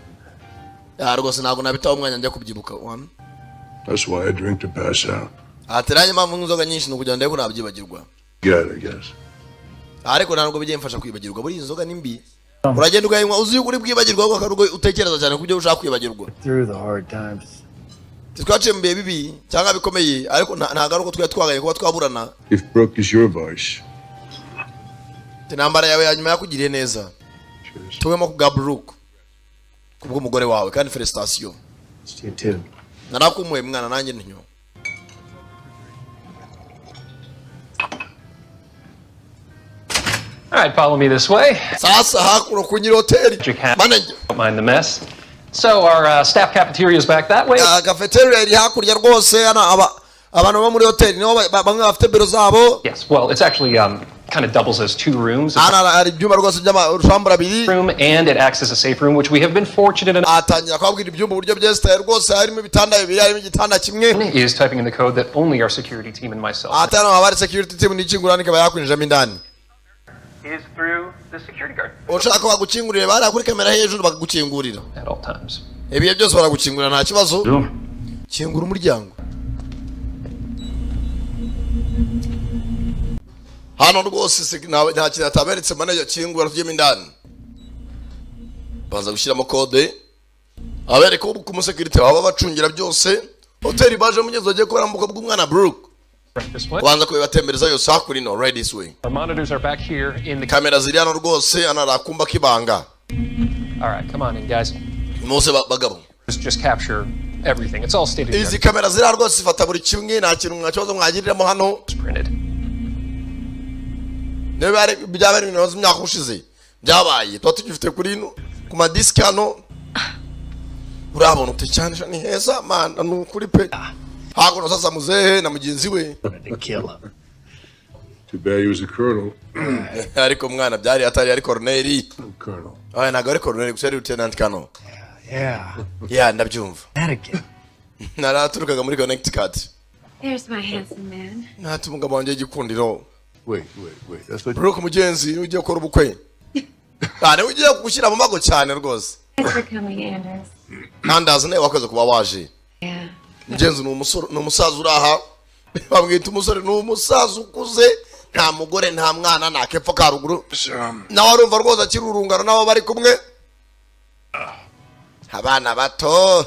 Speaker 1: Ya, rwose ntabwo nabitaho umwanya njya kubyibuka wana.
Speaker 6: That's why I drink to pass out.
Speaker 1: Ati nanjye impamvu nywa inzoga nyinshi ni ukugira ngo ndebe ko nabyibagirwa.
Speaker 6: Get it, I guess.
Speaker 1: Ariko ntabwo bijya bimfasha kwibagirwa. Buriya inzoga ni mbi, uragenda ukayinywa uzi yuko uri bwibagirwa, ahubwo akaba aribwo utekereza cyane ku byo ushaka kwibagirwa.
Speaker 7: Through the hard times.
Speaker 1: Twaciye mu bihe bibi cyangwa bikomeye, ariko ntabwo ari uko twari twagaye kuba twaburana.
Speaker 6: If Brooke is your vice,
Speaker 1: Intambara yawe ya nyuma yakugiriye neza. Tubemo ku bwa Brooke, kubw'umugore wawe, kandi félicitations.
Speaker 7: You too.
Speaker 1: Narakumuye mwana, nanjye ntyo.
Speaker 10: All right, follow me this way.
Speaker 1: Sasa hakuno ku nyiri hoteli, manager.
Speaker 10: Don't mind the mess. So our staff cafeteria is back that way.
Speaker 1: Cafeteria iri hakurya rwose. Hano aba abantu bo muri hoteli niho bamwe bafite biro zabo.
Speaker 10: Yes, well, it's actually kind of doubles as two rooms.
Speaker 1: Hano hari ibyumba rwose by'amashambura abiri.
Speaker 10: Room and it acts as a safe room, which we have been fortunate enough.
Speaker 1: Atangira kubabwira ibyumba uburyo byesitaye rwose, harimo ibitanda bibiri, harimo igitanda kimwe.
Speaker 10: Is typing in the code that only our security team and myself
Speaker 1: Ati hano haba hari security team, n'ikingura ikaba yakwinjiramo indani.
Speaker 10: is through the security guard
Speaker 1: Ushaka ko bagukingurira, bariya kuri kamera hejuru bakagukingurira.
Speaker 10: at all times.
Speaker 1: Ibihe byose baragukingurira, nta kibazo. Kingura umuryango hano rwose, nta kintu ataberetse manager. Kingura tujyemo indani. Banza gushyiramo kode, abereka ko ku musekirite baba bacungira byose hoteli baje. Mugezi bagiye kubera mu bukwe bw'umwana Brooke.
Speaker 10: Right this way.
Speaker 1: Banza kubibatembereza yose hakurino. Right this way.
Speaker 10: Our monitors are back here in the.
Speaker 1: Kamera ziri hano rwose, hano hari akumba k'ibanga.
Speaker 10: All right, come on in, guys.
Speaker 1: Muze bagabo.
Speaker 10: Just capture everything. It's all stated.
Speaker 1: Izi kamera ziri hano rwose zifata buri kimwe, nta kintu mwa kibazo mwagiriramo hano.
Speaker 10: Printed.
Speaker 1: Niba byaba ari ibintu bimaze imyaka ushize byabaye, tuba tugifite kuri ino ku madisiki hano. Urabona uti cyane ni heza mana, ni ukuri pe. Hakuno sasa muzehe na mugenzi we.
Speaker 6: Too bad he was a colonel.
Speaker 1: Ariko mwana byari atari ari koroneri.
Speaker 6: Colonel.
Speaker 1: Oya, ntabwo ari koroneri gusa, ari lieutenant colonel.
Speaker 7: Yeah.
Speaker 1: Ya, ndabyumva.
Speaker 7: Connecticut.
Speaker 1: Naraturukaga muri Connecticut.
Speaker 9: There's my handsome man.
Speaker 1: Ntati umugabo wanjye w'igikundiro.
Speaker 6: Wait, wait, wait. That's what
Speaker 1: Brooke mugenzi niwe ugiye gukora ubukwe. Ah, niwe ugiye gushyira mu mago cyane rwose.
Speaker 9: Thanks for coming, Anders.
Speaker 1: Ntandazi nawe wakoze kuba waje.
Speaker 9: Yeah.
Speaker 1: Mugenzi ni umusore, ni umusaza uri aha, bamwita umusore, ni umusaza ukuze, nta mugore, nta mwana, nta kepfo ka ruguru. Nawe arumva rwose akiri urungano nabo bari kumwe, abana bato.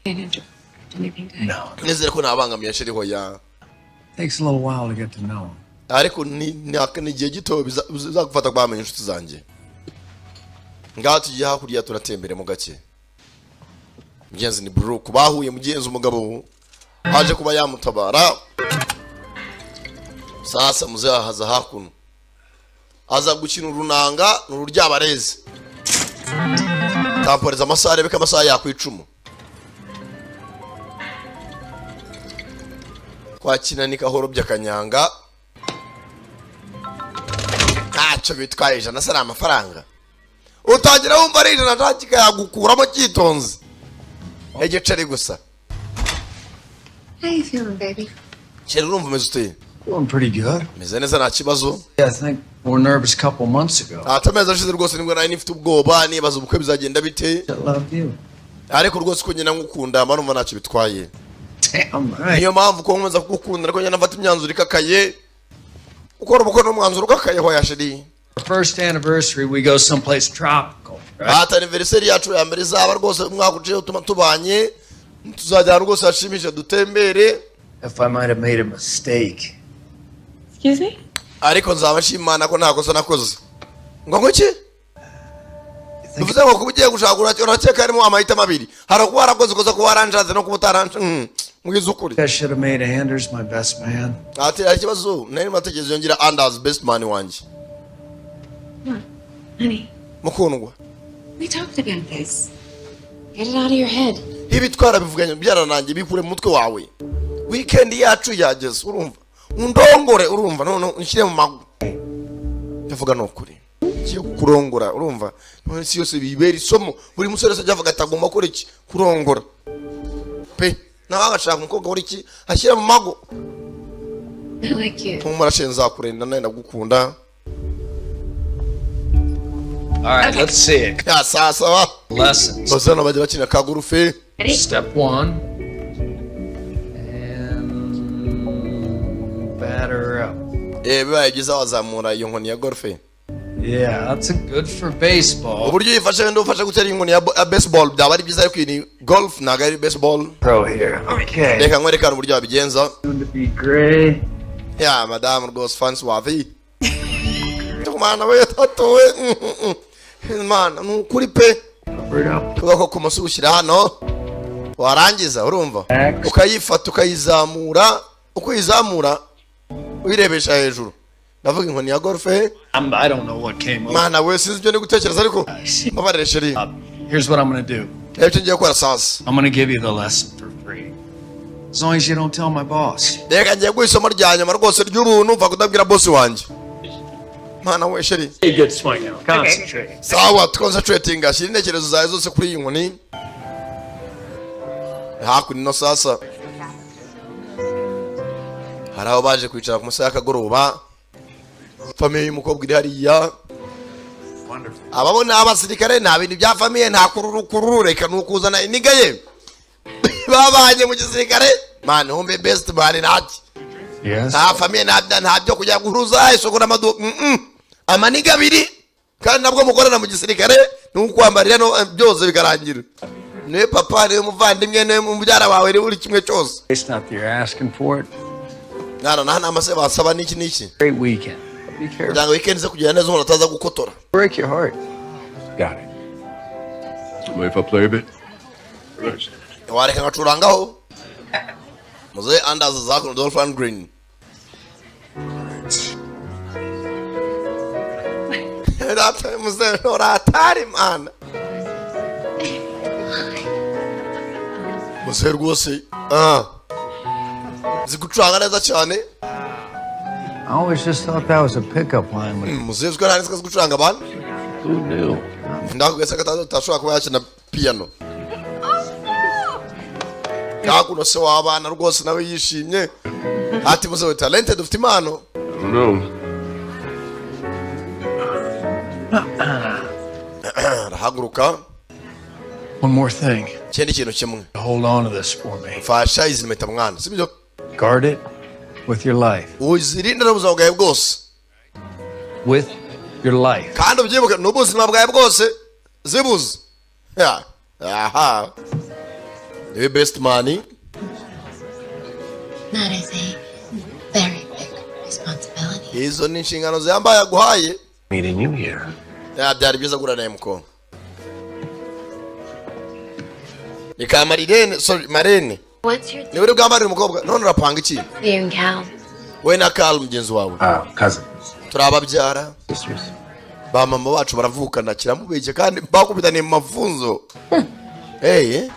Speaker 9: Can't interrupt anything, do I?
Speaker 1: Nizere ko ntabangamiye shiriho ya.
Speaker 7: Takes a little while to get to know him.
Speaker 1: Ariko ni igihe gito bizagufata kubamenya inshuti zanjye. Ngaho tugiye hakurya, turatembere mu gake. Mugenzi ni Brooke bahuye, mugenzi umugabo aje kuba yamutabara. Sasa muzahaza hakuno aza gukina urunanga ni ururyabarezi, tamporeza amasaha, arebe ko amasaha yakwicumu kwakina ni kahoro by'akanyanga, ntacyo bitwaye. 100 se ni amafaranga? Utangira wumva ari 100, nta kikayagukuramo cyitonze igiceri gusa.
Speaker 9: How you feeling, baby?
Speaker 1: Kera urumva umeze ute?
Speaker 7: Doing pretty good.
Speaker 1: Meze neza, nta kibazo.
Speaker 7: Yeah, I think we were nervous a couple months ago.
Speaker 1: Ati amezi ashize rwose nibwo nari nifite ubwoba, nibaza ubukwe bizagenda bite.
Speaker 7: I love you.
Speaker 1: Ariko rwose ko nyina ngukunda, mba numva ntacyo bitwaye.
Speaker 7: Damn right.
Speaker 1: Niyo mpamvu ko nkomeza kugukunda, ariko nyina mfata imyanzuro ikakaye. Ukora ubukwe n'umwanzuro ukakaye, hoya chérie.
Speaker 7: Our first anniversary, we go someplace tropical.
Speaker 1: Ati anniversaire yacu ya mbere izaba rwose umwaka uciye utuma tubanye, tuzajya ahantu rwose hashimishije dutembere.
Speaker 7: If I might have made a mistake.
Speaker 9: Excuse me?
Speaker 1: Ariko nzaba nshimana ko nta kosa nakoze. Ngo nguki bivuze ngo kuba ugiye gushaka, urakeka harimo amahitamo abiri: hari ukuba warakoze ikosa, kuba waranshatse, no kuba utaranshatse. Mbwiza ukuri.
Speaker 7: I should have made Anders my best man.
Speaker 1: Ati hari ikibazo nari matekerezo yongera Anders best man wanjye.
Speaker 9: Honey,
Speaker 1: Mukundwa,
Speaker 9: we talked about this. Get it out of your head.
Speaker 1: Ibi twarabivuganye byaranangiye, bikure mu mutwe wawe. Weekend yacu yageze, urumva, undongore, urumva, none unshyire mu magu. Ndavuga ni ukuri, ngiye kukurongora, urumva, none si yose bibera isomo. Buri musore wese ajya avuga ati agomba gukora iki? Kurongora pe. Nawe agashaka umukobwa uri iki ashyira mu mago.
Speaker 9: I like you.
Speaker 1: Ntumara she, nzakurinda nawe, ndagukunda.
Speaker 7: All right, let's see it.
Speaker 1: Ya saa saba.
Speaker 7: Lessons.
Speaker 1: Bose hano bajya bakina kagurufe.
Speaker 7: Step one. And batter up.
Speaker 1: Bibaye byiza wazamura iyo nkoni ya golfe.
Speaker 7: Yeah, that's a good for baseball.
Speaker 1: Uburyo uyifashe, wenda ufashe gutera inkoni ya baseball byaba ari byiza, ariko iyi ni golf, ntabwo ari baseball.
Speaker 7: Pro here. Okay.
Speaker 1: Reka nkwerekane uburyo wabigenza.
Speaker 7: Soon to be gray.
Speaker 1: Ya madamu rwose fansi wavi mwana we tatuwe mana, ni ukuri pe. Tuvuga ko ku munsi ushyira hano, warangiza, urumva, ukayifata ukayizamura, uko uyizamura uyirebesha hejuru, ndavuga inkoni ya golfe.
Speaker 7: I don't know what came over.
Speaker 1: Mana we, sinzi ibyo ndi gutekereza, ariko mbabarire chérie.
Speaker 7: Here's what I'm gonna do.
Speaker 1: Reba icyo ngiye gukora sasa.
Speaker 7: I'm gonna give you the lesson for free. As long as you don't tell my boss.
Speaker 1: Reka ngiye guha isomo rya nyuma rwose ry'ubuntu, mva kudabwira boss wanjye. Mana we, chérie.
Speaker 7: A good swing now. Concentrate.
Speaker 1: Sawa, concentrating, ashyira intekerezo zawe zose kuri iyi nkoni hakuno ino. Sasa hari aho baje kwicara ku masaha y'akagoroba, famille y'umukobwa iri hariya. Ababona abasirikare nta bintu bya famille, nta kururu kururu, reka ni ukuzana iniga ye babanye mu gisirikare. Man, humbe best man ntaki.
Speaker 7: Yes.
Speaker 1: Nta famille, nta byo kujya guhuruza isoko n'amaduka. Amaniga abiri kandi nabwo mukorana mu gisirikare, ni ukwambarira no byose bikarangira. Niwe papa, niwe muvandimwe, niwe mubyara wawe, niwe buri kimwe cyose.
Speaker 7: It's not that you're asking for it.
Speaker 1: Mwana, nta nama se basaba n'iki n'iki.
Speaker 7: Great weekend. Be careful.
Speaker 1: Kugira ngo weekend ize kugenda neza, umuntu ataza gukotora.
Speaker 7: Break your heart.
Speaker 6: Got it. Mind if I play a bit? Right.
Speaker 1: Wareka ngacurangaho? Muzehe Anders zakuno, Dolph Lundgren. Rata muzehe uratari mana, muzehe rwose zi gucuranga neza cyane.
Speaker 7: I always just thought that was a pickup line. With
Speaker 1: Muzehe uzwi nta nzi gucuranga abantu.
Speaker 6: Who knew?
Speaker 1: Ndakubwiye se ko atashobora kuba yakina piyano? Kakuno se w'abana rwose nawe yishimye ati muzehe talented, ufite impano.
Speaker 6: I don't know.
Speaker 1: Arahaguruka.
Speaker 7: One more thing.
Speaker 1: Ikindi kintu kimwe.
Speaker 7: Hold on to this for me.
Speaker 1: Mfasha izi mpeta mwana, sibyo?
Speaker 7: Guard it with your life.
Speaker 1: Uzirinde n'ubuzima bwawe bwose.
Speaker 7: With your life.
Speaker 1: Kandi ubyibuke, n'ubuzima bwawe bwose zibuze. Ya, aha niwe best man.
Speaker 9: That is a very big responsibility.
Speaker 1: Izo ni inshingano ziyambaye aguhaye.
Speaker 10: Meeting you here.
Speaker 1: Ya, byari byiza guhura nawe mukobwa. Ni ka Marirene, sorry, Marene.
Speaker 9: What's your
Speaker 1: Niwe uri bwambarire umukobwa. None urapanga iki?
Speaker 9: You and Cal?
Speaker 1: We na Carl mugenzi wawe?
Speaker 8: Cousins.
Speaker 1: Turababyara.
Speaker 8: Sisters.
Speaker 1: Ba mama bacu baravukana, kiramubeshye kandi bakubitaniye mu mafunzo. Hey.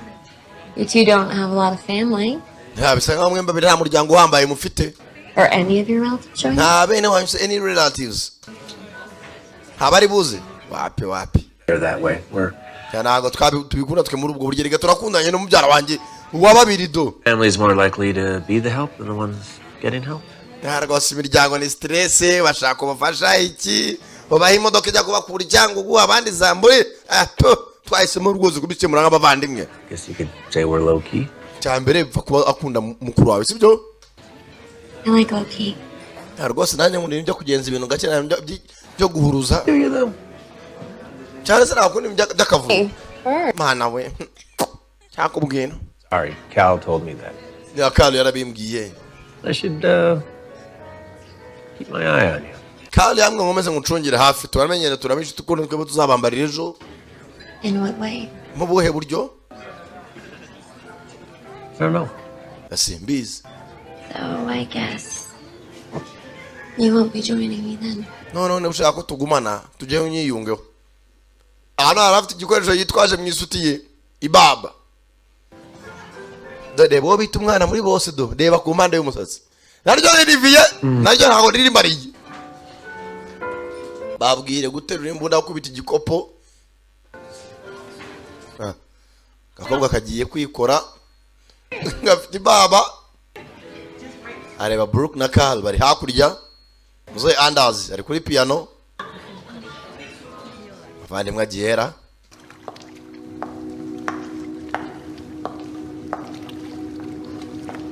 Speaker 9: You two don't have a lot of family.
Speaker 1: Nta bisa nkaho mwembi babiri nta muryango uhambaye mufite.
Speaker 9: Or any of your relatives showing up?
Speaker 1: Nta bene wanyu se, any relatives ntabari buze? Wapi, wapi.
Speaker 8: They're that way. We're
Speaker 1: Ya, ntabwo tubikunda twe muri ubwo buryo. Reka turakundanye n'umubyara wanjye uwa babiri do.
Speaker 10: Family's more likely to be the help than the ones getting help.
Speaker 1: Nta rwose, imiryango ni stress, bashaka ubufasha iki, babaha imodoka ijya kubakura icyangugu, abandi zambure. Ah, tu, twahisemo rwose kubikemura nk'abavandimwe.
Speaker 10: Guess you could say we're low key.
Speaker 1: Cya mbere bipfa kuba akunda mukuru wawe, sibyo?
Speaker 9: I like low key.
Speaker 1: Nta rwose, nanjye nkunda ibintu byo kugenza ibintu gake, nta bintu byo guhuruza cyane se, ntabwo ibintu by'akavuyo. Mana we, cyakubwira.
Speaker 10: Sorry, Cal told me that.
Speaker 1: Ya, Kali yarabimbwiye.
Speaker 10: I should keep my eye on you.
Speaker 1: Kali yambwiye ngo nkomeze ngucungire hafi, turamenyere, turamenye ukuntu twebwe tuzabambarira ejo.
Speaker 9: In what way?
Speaker 1: Mu buhe buryo?
Speaker 10: I don't know.
Speaker 1: Simbizi.
Speaker 9: So I guess you won't be joining me then.
Speaker 1: None ushaka ko tugumana tujye unyiyungeho. Hano hari afite igikoresho yitwaje mu isuti ye ibaba. Dore bo bita umwana muri bose do reba ku mpande y'umusatsi. Naryo ririviye naryo ntago riri mariye. Babwire guterura imbunda kubita igikopo. Gakobwa kagiye kwikora gafite ibaba. Areba Brooke na Carl bari hakurya. Muzehe Anders ari kuri piano. Avandimwe agihera.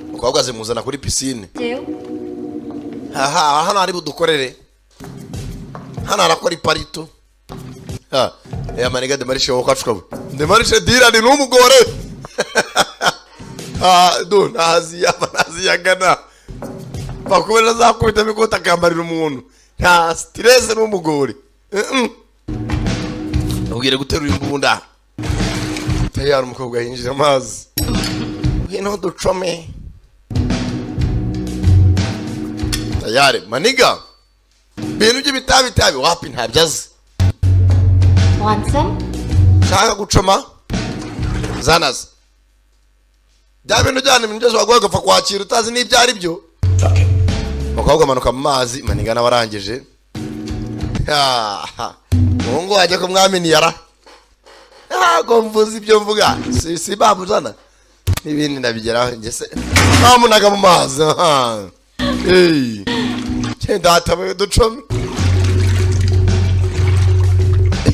Speaker 1: Umukobwa azimuzana kuri piscine. Aha hano ari budukorere. Hano arakora iparito. Ha, ya maniga de marishe wokacuka. De marishe dira ni numugore. Ah, do nazi yagana. Bakubera zakubita mikota kambarira umuntu. Nta stress n'umugore. Ubwire guterura imbunda. Tayari umukobwa yinjira amazi. Ngwino ducome. Tayari maniga. Bintu by'ibitabi wapi ntabyazi.
Speaker 9: Want some?
Speaker 1: Shaka gucoma? Zanaza. Bya bintu byane ibintu byose wagoye gupfa kwakira utazi n'ibyo ari byo. Umukobwa amanuka mu mazi maniga nawe arangije. Umuhungu wajya ku mwami niyara. Ntabwo mvuze ibyo mvuga. Si babuzana. N'ibindi ndabigeraho njye se. Bamunaga mu mazi. Hey. Cyenda ducome.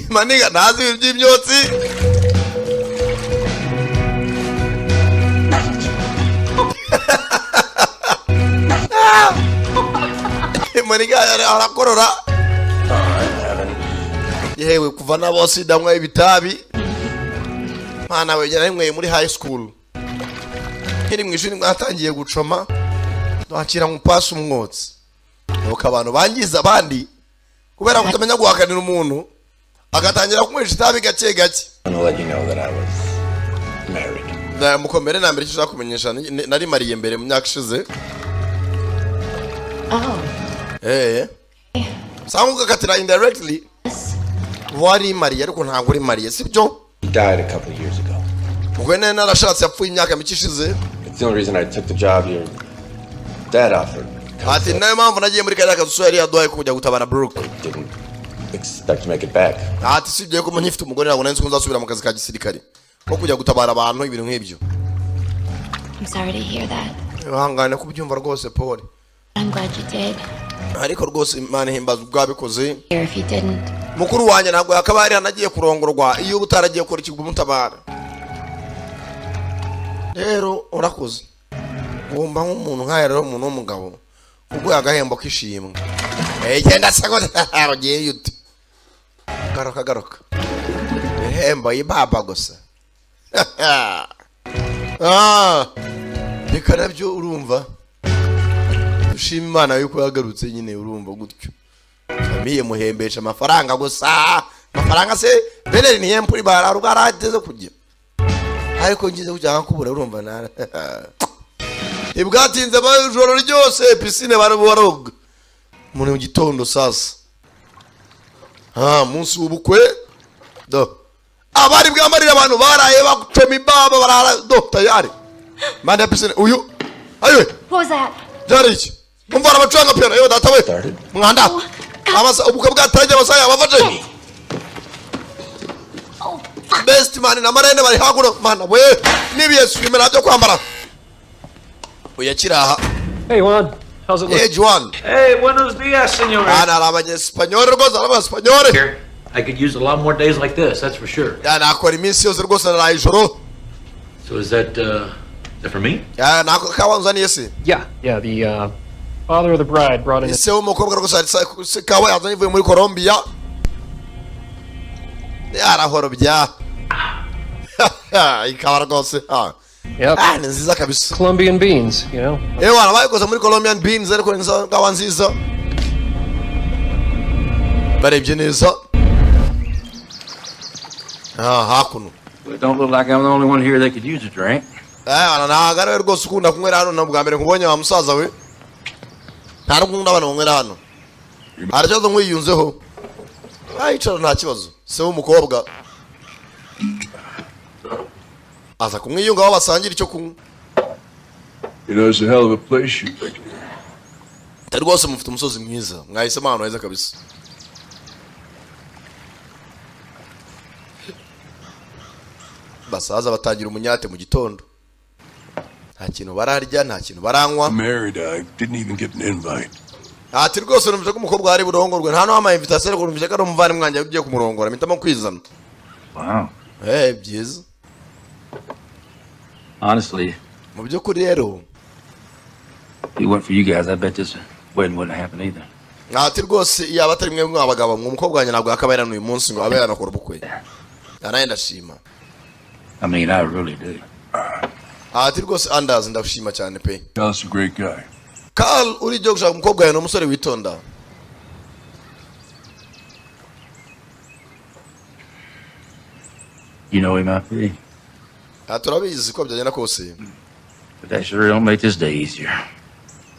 Speaker 1: Maniga ntazi ibintu by'imyotsi. Maniga arakorora. Yewe kuva na bose ndanywa ibitabi. Mana we narinyweye muri high school. Nkiri mu ishuri mwatangiye gucoma twakira mu pass umwotsi. Nuko abantu bangiza abandi kubera kutamenya guhakanira umuntu agatangira kunywesha itabi gake gake. Mukomere na mbere icyo ushaka kumenyesha nari mariye mbere mu myaka ishize. Eh. Sanga ugakatira indirectly. Wari mariye ariko ntabwo uri mariye sibyo?
Speaker 8: He died a couple of years ago.
Speaker 1: Ubwo nari narashatse yapfuye imyaka mike ishize.
Speaker 8: It's the only reason I took the job your dad offered.
Speaker 1: Ati nayo mpamvu nagiye muri kariya kazu yari yaduhaye kujya gutabara Brooke.
Speaker 8: Didn't expect to make it back.
Speaker 1: Ati sibyo ko nkifite umugore ntabwo nari nzi ko nzasubira mu kazi ka gisirikare. Ko kujya gutabara abantu ibintu nk'ibyo.
Speaker 9: I'm sorry to hear that.
Speaker 1: Ihangane kubyumva rwose Paul.
Speaker 9: I'm glad you did.
Speaker 1: Ariko rwose Imana ihimbaza ubwabikoze.
Speaker 9: If you didn't.
Speaker 1: Mukuru wanjye ntabwo yakaba yari anagiye kurongorwa iyo utaragiye gukora ikigumutabara. Rero urakoze. Wumva nk'umuntu nkaya rero umuntu w'umugabo kuguha agahembo k'ishimwe. Genda se ngo ugiye ute. Garuka garuka. Ihembo y'ibaba gusa. Reka nabyo urumva. Ushima Imana yuko yagarutse nyine urumva gutyo. Famiye muhembesha amafaranga gusa. Amafaranga se beneri ni yempuri bararugarateze kujya. Ariko ngize kujya kubura urumva nara. Ibwatinze ijoro ryose piscine baroga. Muri mu gitondo sasa. Munsi w'ubukwe do. Abari bwamarira abantu baraye bagucoma ibaba barara do tayari. Manda piscine uyu. Ayiwe.
Speaker 9: What was that?
Speaker 1: Byari iki? Umva arabacanga piano yo data we. Mwanda. Abasa ubukwe bwatangiye abasaya bafashe. Best man na marene bari hakuno mana we nibiye swimera byo kwambara. Uyakiraha.
Speaker 10: Hey Juan, how's it look?
Speaker 1: Hey Juan.
Speaker 11: Hey, buenos dias, señor.
Speaker 1: Ana arabanye español rwose araba español.
Speaker 11: I could use a lot more days like this, that's for sure.
Speaker 1: Ya nakora iminsi yose rwose naraye ijoro.
Speaker 11: So is that for me?
Speaker 1: Ya nako kawanzaniye se.
Speaker 10: Yeah, the father of the bride brought in.
Speaker 1: Ese umukobwa rwose kawa yazanye ivuye muri Colombia. Yarahorobya. Ikawa rwose.
Speaker 10: Yep.
Speaker 1: Ni nziza kabisa.
Speaker 10: Colombian beans, you know.
Speaker 1: Ewa bayikoze muri Colombian beans ariko ni kawa nziza. Barebye neza. Hakuno.
Speaker 11: Well, it don't look like I'm the only one here that could use a drink.
Speaker 1: Eh, ntabwo ari we rwose ukunda kunywera hano. Na bwa mbere nkubonye, wa musaza we, nta n'ukunda abantu banywera hano. Hari ikibazo nkwiyunzeho? Yicara, nta kibazo. Se w'umukobwa aza kumwiyungaho, basangira icyo kunywa.
Speaker 6: You know, it's a hell of a place you picked.
Speaker 1: Ati rwose mufite umusozi mwiza, mwahisemo ahantu heza kabisa. Basaza batangira umunyate mu gitondo, nta kintu bararya, nta kintu baranywa.
Speaker 6: Married, I didn't even get an invite.
Speaker 1: Ati rwose numvise ko umukobwa ari burongorwe, nta n'uwampaye invitation, ariko numvise ko ari umuvandimwe wanjye ugiye kumurongora, mpitamo kwizana.
Speaker 11: Wow.
Speaker 1: Eh, byiza.
Speaker 11: Honestly,
Speaker 1: Mu by'ukuri rero,
Speaker 11: if it weren't for you guys, I bet this wedding wouldn't happen either.
Speaker 1: Ati rwose yaba atari mwe mw'abagabo mwe, umukobwa wanjye ntabwo yakabaye uyu munsi ngo abe yanakora ubukwe. Nawe ndashima.
Speaker 11: I mean, I really do.
Speaker 1: Ati rwose Anders, ndashima cyane pe.
Speaker 6: Carl's a great guy.
Speaker 1: Carl urigiye gushaka umukobwa wawe ni umusore witonda.
Speaker 11: You know he might be,
Speaker 1: Ati turabizi ko byagenda kose.
Speaker 11: but that sure don't make this day easier.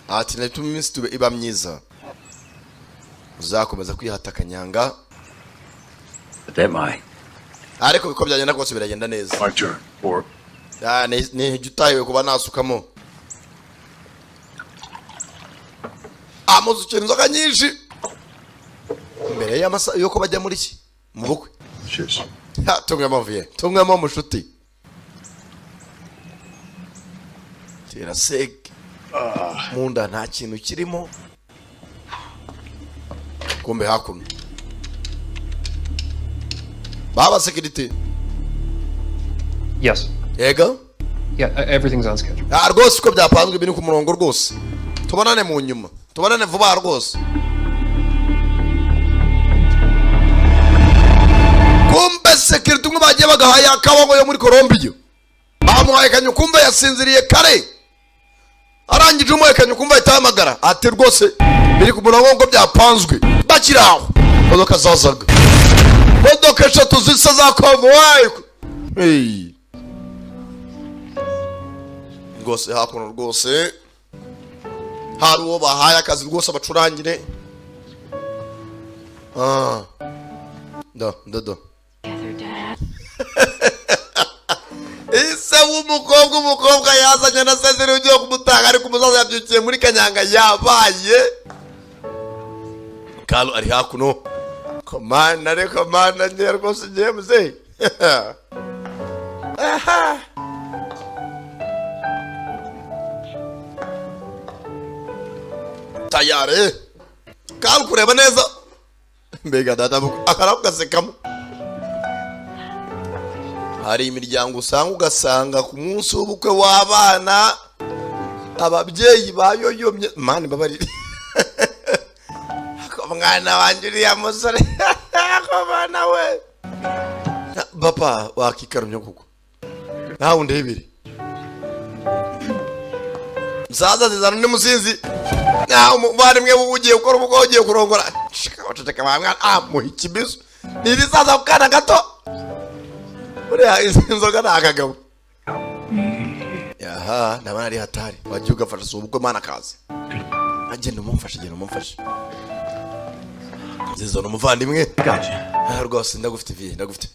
Speaker 1: Ati natuma iminsi tube iba myiza, uzakomeza kwihata akanyanga.
Speaker 11: But that might.
Speaker 1: Ariko uko byagenda kose biragenda neza.
Speaker 6: My turn. Or
Speaker 1: Ah, ni jya utahiwe kuba nasukamo, amusukira inzoga nyinshi mbere y'amasaha yuko bajya muri ki mu bukwe.
Speaker 6: Cheers.
Speaker 1: Ha, tunywemo viye, tunywemo mushuti, tera seke mu nda, nta kintu kirimo. Kumbe hakuno baba sekirite.
Speaker 10: Yes.
Speaker 1: Yego.
Speaker 10: Yeah, everything's on schedule.
Speaker 1: Ah, rwose uko byapanzwe biri ku murongo rwose. Tubonane mu nyuma, tubonane vuba rwose. Kumbe sekirite umwe bagiye bagahaye akabongo yo muri Colombiya, bamuhaye kanyu. Kumbe yasinziriye kare, arangije umuhaye kanyu, kumva ahita ahamagara ati rwose biri ku murongo ngo byapanzwe. Bakiri aho, imodoka zazaga, imodoka eshatu zisa za konvoyi. Hey. Rwose hakuno rwose hari uwo bahaye akazi rwose abacurangire. Ah. Do do do. Ise w'umukobwa, umukobwa yazanye na sezeri ugiye kumutanga, ariko umusaza yabyukiye muri kanyanga yabaye. Kalo ari hakuno, komanda, ariko komanda ngiye rwose, ngiye muzehe. Aha. Tayari kalo kureba neza, mbega data akarabu gasekamo. Hari imiryango usanga, ugasanga ku munsi w'ubukwe w'abana ababyeyi bayoyomye. Mani babarire ko mwana wanjye uriya musore ko mwana we papa wakikarumye kuko nawe undebere. Musaza zizana undi musinzi, nawe umuvandimwe ugiye gukora ubukwe, ugiye kurongora. Ceceka wa mwana, ah, muha ikibizo ni ibisaza ku kana gato. Buriya izi nzoga ni akagabo. Aha ndabona ari hatari, wagiye ugafasha si ubukwe mana kaza, agenda umumfashe, agenda umumfashe. Nziza ni umuvandimwe. Ah, rwose ndagufite viye, ndagufite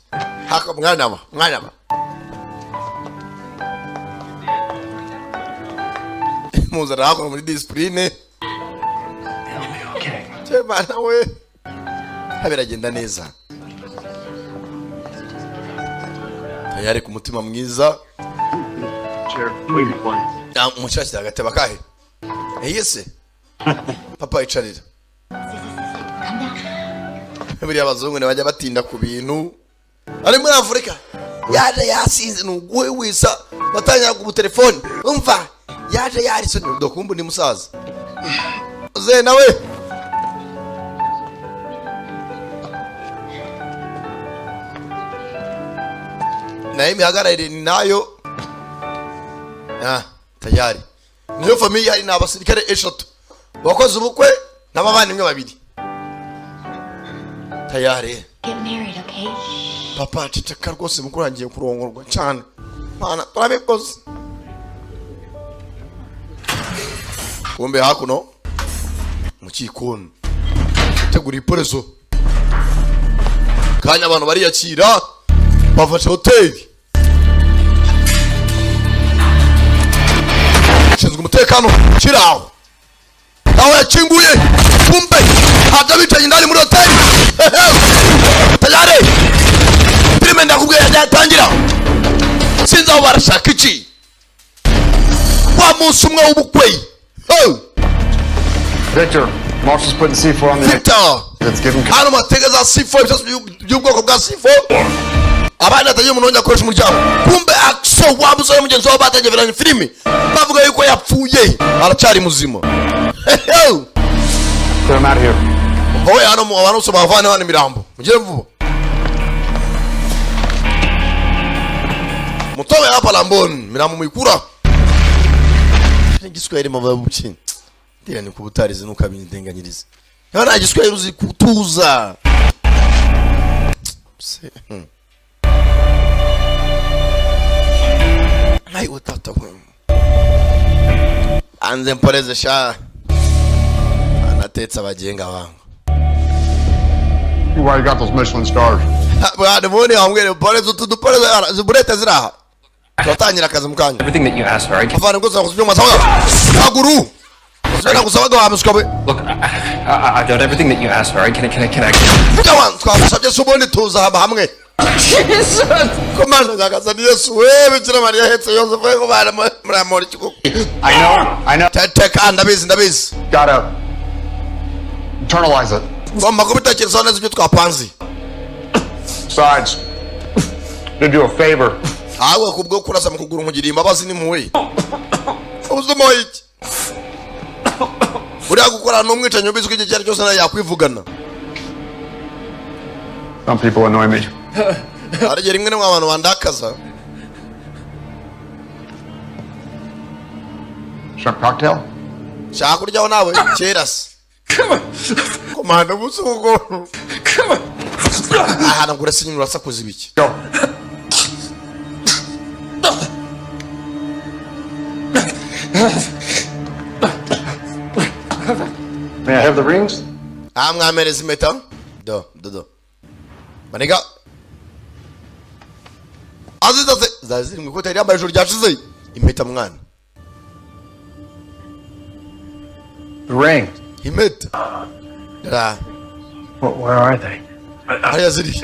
Speaker 1: hako mwana wa mwana wa muzana hakuno muri disipurine. Chemana we, biragenda neza. Tayari ku mutima mwiza. Ah, umushakira agateba kahe? Eyese papa icarira. Buriya abazungu ntibajya batinda ku bintu, ari muri Afurika yaje yasinze ni uguhwihwisa, batangira ku telefone umva yaje yarisoni dokumbu ni musaza uze nawe. Nayo imihagararire ni nayo. Ah, tayari niyo famiye hari ni abasirikare eshatu bakoze ubukwe n'abavandimwe babiri. Tayari.
Speaker 9: Get married, okay?
Speaker 1: Papa ceceka rwose, mukuru agiye kurongorwa cyane. Mana turabikoze. Kumbe hakuno mu kikoni gutegura iporezo kanya abantu bariyakira bafashe hoteli. Ushinzwe umutekano kiraho aho yakinguye, kumbe haja bicaye indani muri hoteli. Tayari filime ndakubwiye yatangira, sinzi aho barashaka iki wa munsi umwe w'ubukwe.
Speaker 12: Victor, Marshall's putting C4 on the
Speaker 1: Victor.
Speaker 12: Let's give him
Speaker 1: Hano matega za C4, ibisasu by'ubwoko bwa C4 abandi hatagiye umuntu wongera akoresha umuryango. Kumbe Axel wa musore mugenzi wabo batangiye biranye filime bavuga yuko yapfuye aracyari muzima.
Speaker 12: Clear him out of here.
Speaker 1: Wowe hano mu abantu bose bavane hano imirambo mugire vuba mutobe hapa lamboni mirambo muyikura. Igiswahili mava buki ndira ni kubutarize nukabindenganyiriza niba nta giswahili uzi kutuza. Ayi tata we anze mporeze sha anatetse abagenga bangu.
Speaker 12: Why you got those Michelin stars?
Speaker 1: Bwana mbone wambwire mporeze utu duporeze ziburete ziraha turatangira akazi mu kanya.
Speaker 10: Everything that you asked for, I can.
Speaker 1: Avana ngoza kuzibyuma sawa kaguru usibena kusabaga wa muswa we.
Speaker 10: Look, I've done everything that you asked for. Can I, can I, can I?
Speaker 1: Vuga twagusabye se ubundi tuza haba hamwe. Komanda nyagasani Yesu we Bikira Mariya ahetse Yosefu we kubana muramura iki koko.
Speaker 12: I know, I know.
Speaker 1: Teka ndabizi ndabizi.
Speaker 12: Gotta internalize it.
Speaker 1: Ngomba kubitekerezaho neza ibyo twapanze.
Speaker 12: Besides, did you a favor.
Speaker 1: Ahubwo kubwo kurasa mu kuguru nkugiriye imbabazi n'impuhwe. Ubuzima iki? Buriya gukorana n'umwicanyi ubizi ko igihe icyo ari cyo cyose nawe yakwivugana.
Speaker 12: Some people annoy me.
Speaker 1: Hari igihe rimwe na rimwe abantu bandakaza.
Speaker 12: Shrimp cocktail?
Speaker 1: Shaka kuryaho nawe kera se. Komanda umunsi w'ubwo. Ahantu ngo urasa inyuma urasakuza ibiki?
Speaker 12: May I have the rings?
Speaker 1: Ah, mwamereza impeta. Do, do, do. Maniga. Aziza se zari mu ikoti yari yambaye ijoro ryashize. Impeta mwana.
Speaker 12: The ring.
Speaker 1: Impeta. Ra.
Speaker 7: Where are they?
Speaker 1: Hariya ziri.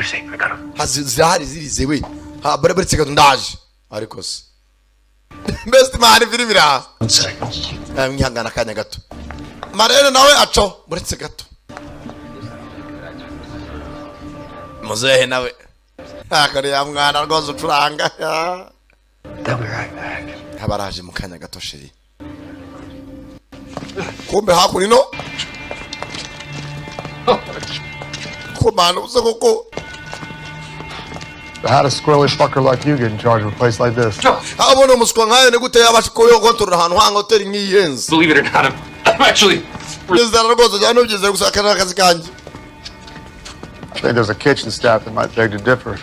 Speaker 1: Zirahari zirizewe. Ha, bare bare gato ndaje. Ariko se. Best man filime iraha.
Speaker 7: One second.
Speaker 1: Mwihangana akanya gato. Marene nawe aco buretse gato. Muzehe nawe. Akari ya mwana rwose ucuranga.
Speaker 7: They'll be right back.
Speaker 1: Abaraje mu kanya gato sheri. Kumbe hakuno. Komana uze koko.
Speaker 12: How does squirrely fucker like you get in charge of a place like this?
Speaker 1: Abona umuswa nkayo ni gute yabasha kuyokontorora ahantu hanga hoteli nk'iyenze.
Speaker 10: Believe it or not, I'm actually
Speaker 1: Nizera rwose cyane ubyizeye gusa akana akazi kanjye.
Speaker 12: I think there's a kitchen staff that might beg to differ.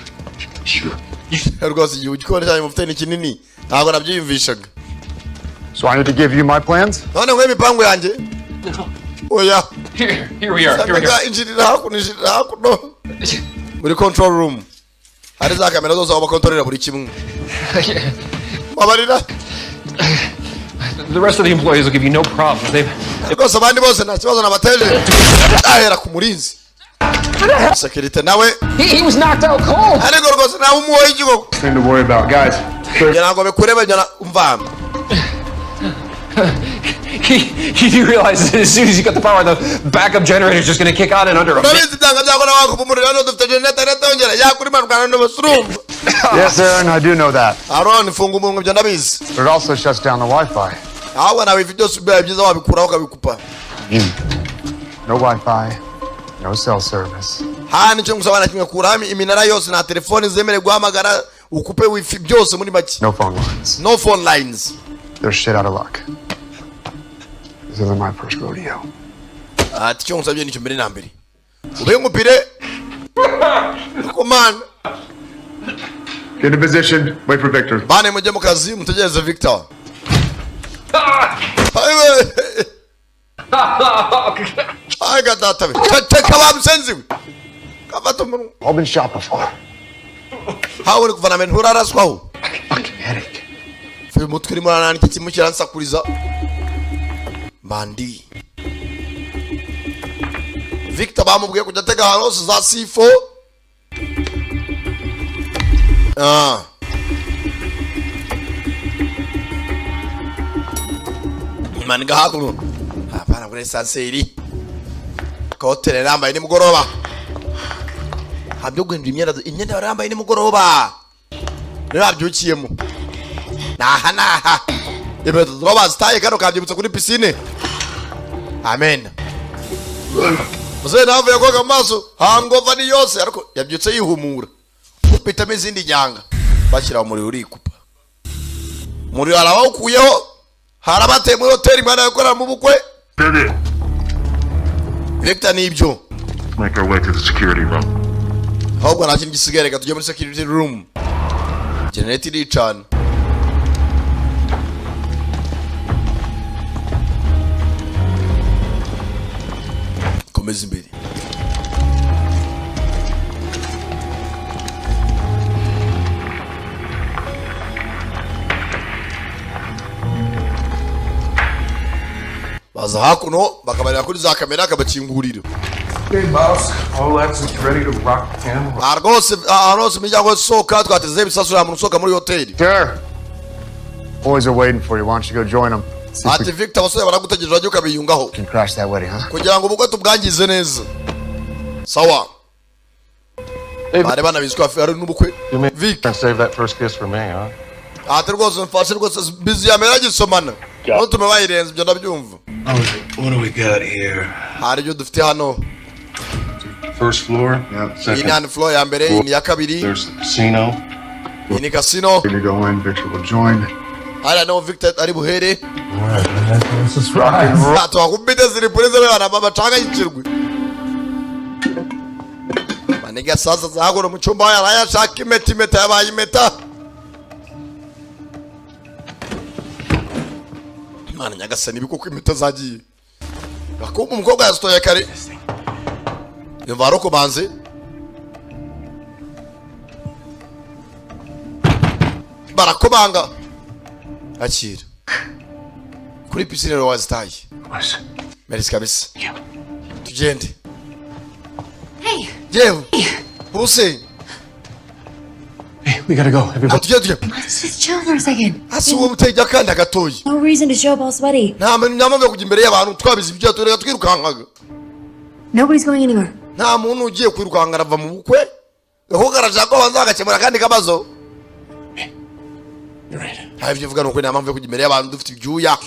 Speaker 1: Rwose igihe igikoni cyanyu mufite ni kinini ntabwo nabyiyumvishaga.
Speaker 12: So I need to give you my plans?
Speaker 1: None ngo imipango yanjye? Oya.
Speaker 10: Here we are. Here we are.
Speaker 1: Injirira hakuno, injirira hakuno. Muri control room. Hari za kamera zose aho bakontorera buri kimwe. Babarira.
Speaker 10: The rest of the employees will give you no problems. They've
Speaker 1: Rwose abandi bose nta kibazo nabateje. Ahera ku murinzi. Sekirite nawe.
Speaker 10: He was knocked out cold.
Speaker 1: Ariko rwose nawe umuhoye igikoko.
Speaker 12: Nothing to worry about, guys.
Speaker 1: Ngira ngo bikurebe njya umva.
Speaker 10: He realizes as soon as you got the power, the backup generator's just gonna kick on in under a minute.
Speaker 1: Urabizi byanga byakora wakupa umuriro hano dufite generator yongera yakuri marwana no basurumva.
Speaker 12: Yes, Aaron, I do know that.
Speaker 1: Aaron, funga umunwa ibyo ndabizi.
Speaker 12: But it also shuts down the Wi-Fi.
Speaker 1: Ahubwo nawe ibi byose bibaye byiza wabikuraho ukabikupa.
Speaker 12: No Wi-Fi, no cell service.
Speaker 1: Hano icyo ngusaba na kimwe kuraho iminara yose nta telefone zemerewe guhamagara ukupe wifi byose muri make.
Speaker 12: No phone lines.
Speaker 1: No phone lines.
Speaker 12: They're shit out of luck. This isn't my first rodeo.
Speaker 1: Ati icyo ngusabye nicyo mbere na mbere. Ube ngupire. Komanda.
Speaker 12: Get in position, wait for Victor.
Speaker 1: Bane mujye mu kazi mutegereze Victor. Ayiwe. Aga data we, ceceka wa musenzi we, kafata umunwa.
Speaker 12: I've been shot before.
Speaker 1: Hawe uri kuva na mbere nturaraswaho. Uyu mutwe urimo uranani, iki kimwe kiransakuriza. Mandi Victor bamubwiye kujya atega ahantu hose za sifo. Ah. Maniga hakuno. Hapana kuri esanseri. Kote yari yambaye nimugoroba. Habyo guhindura imyenda, imyenda yari yambaye nimugoroba. Rero abyukiyemo. Naha naha. Inkweto ziba bazitaye kano kabyibutsa kuri pisine. Amen. Muzehe nawe avuye koga mu maso, hangova ni yose ariko yabyutse yihumura. Kupitamo izindi nyanga. Bashyira umuriro urikupa. Umuriro arabawukuyeho. Harabateye muri hoteli mwana yakorera mu bukwe. Victor nibyo.
Speaker 6: Make our way to the security room.
Speaker 1: Ahubwo nta kintu gisigaye, reka tujye muri security room. Generator iricana. Komeza imbere. Baza hakuno bakabarira kuri za kamera akabakingurira.
Speaker 6: Hey boss, all that's ready to rock and roll.
Speaker 1: Ah rwose, rwose imiryango isohoka twateze ibisasu nta muntu usohoka muri hoteli.
Speaker 12: Sure. Boys are waiting for you. Why don't you go join them? See if
Speaker 1: Ati
Speaker 12: we
Speaker 1: Victor, abasore baragutegereje wajya ukabiyungaho.
Speaker 12: can crash that wedding, huh?
Speaker 1: Kugira ngo ubukwe tubwangize neza. Sawa. Bari banabizi ko hari n'ubukwe. Vic.
Speaker 6: Save that first kiss for me, huh?
Speaker 1: Ati rwose mfashe rwose bizi ya mbere agisomana. Ntutume bayirenza ibyo ndabyumva.
Speaker 11: What do we got here?
Speaker 1: Hari ibyo dufite hano.
Speaker 6: First floor.
Speaker 1: Iyi ni hano floor ya mbere, iyi ni iya kabiri.
Speaker 6: There's the casino.
Speaker 1: Iyi ni casino.
Speaker 12: You're gonna go in, Victor will join.
Speaker 1: Hariya niho Victor ari buhere.
Speaker 6: This is right.
Speaker 1: Twakubite ziri polisi bana bacanganyikirwe. Maniga sasa zahagura mu cyumba yarayashaka impeta, impeta yabaye impeta. Imana nyagasani ibikoko impeta zagiye. Gakuba umukobwa yazitoye kare. Yumva arokomanze. Barakomanga. Akira. Kuri pisine rero wazitaye. Merci kabisa. Tugende.
Speaker 9: Hey.
Speaker 1: Yewe. Buse.
Speaker 10: Hey, we gotta go. Everybody.
Speaker 1: Tugende tugende.
Speaker 9: Let's just chill for a second.
Speaker 1: Asi uwo mutejya kandi agatoye.
Speaker 9: No reason to show up all sweaty.
Speaker 1: Nta mpamvu yo kujya imbere y'abantu twabize ibyo tureka twirukankaga.
Speaker 9: Nobody's going anywhere.
Speaker 1: Nta muntu ugiye kwirukanka arava mu bukwe. Gahungu arashaka ko banza bagakemura akandi kabazo. Nta ibyo uvuga ni ukuri, nta mpamvu yo kujya imbere y'abantu dufite ibyuya.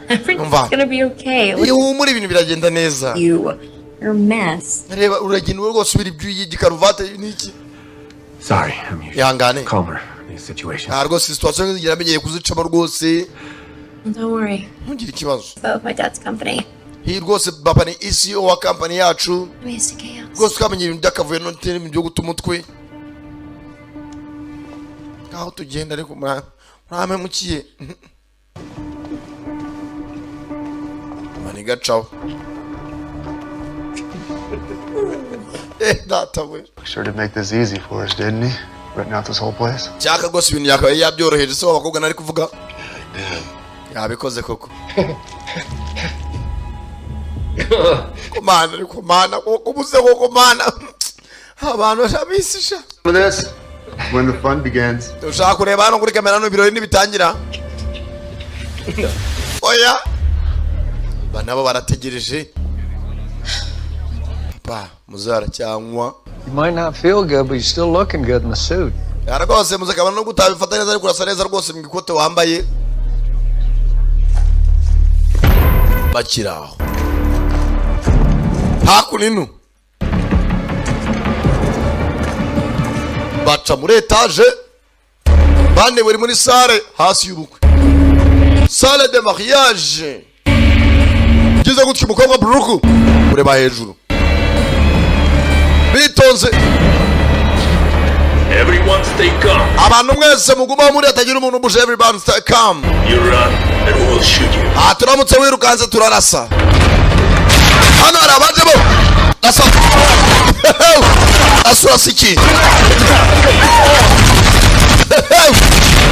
Speaker 9: Everything's gonna be okay. Look
Speaker 1: Ihumure ibintu biragenda neza.
Speaker 9: at you. You're a mess.
Speaker 1: Reba uragenda wowe rwose ubira ibyuya igikaruvate n'iki.
Speaker 10: Sorry, I'm usually
Speaker 1: Ihangane.
Speaker 10: calmer in these situations.
Speaker 1: Nta rwose situation ngira amenyereye kuzicamo rwose.
Speaker 9: Don't worry.
Speaker 1: Ntugire ikibazo.
Speaker 9: About my dad's company.
Speaker 1: Iyi rwose papa ni ECO wa company yacu.
Speaker 9: I'm used to chaos.
Speaker 1: Rwose twamenye ibintu by'akavuyo n'ibintu byo guta umutwe. Ngaho tugenda ariko muramemukiye. Maniga caho. Data we.
Speaker 12: Sure did make this easy for us, didn't he? Renting out this whole place.
Speaker 1: Cyaka rwose ibintu yakabaye yabyoroheje se w'abakobwa nari kuvuga. Yabikoze koko. Komana ariko mana koko ubuze koko mana. Abantu bashabisisha.
Speaker 12: Some of this. When the fun begins.
Speaker 1: Ushaka kureba hano kuri kamera hano ibirori nibitangira. Oya. Ba nabo barategereje. Papa muzara cyangwa.
Speaker 7: You might not feel good, but you're still looking good in the suit.
Speaker 1: Ya rwose muzakabana no gutabifata neza ariko urasa neza rwose mu ikote wambaye. Bakiraho. Hakuno. Baca muri etage. Bane buri muri sale hasi y'ubukwe. Salle de mariage. Ugeze gutya umukobwa buruku ureba hejuru. Bitonze.
Speaker 13: Everyone stay calm.
Speaker 1: Abantu mwese mugumaho muri, hatagira umuntu ubuje. Everyone stay calm.
Speaker 13: You run and we will shoot you.
Speaker 1: Aha turamutse wirukanse turarasa. Hano hari abajemo rasa rasa, urasa iki?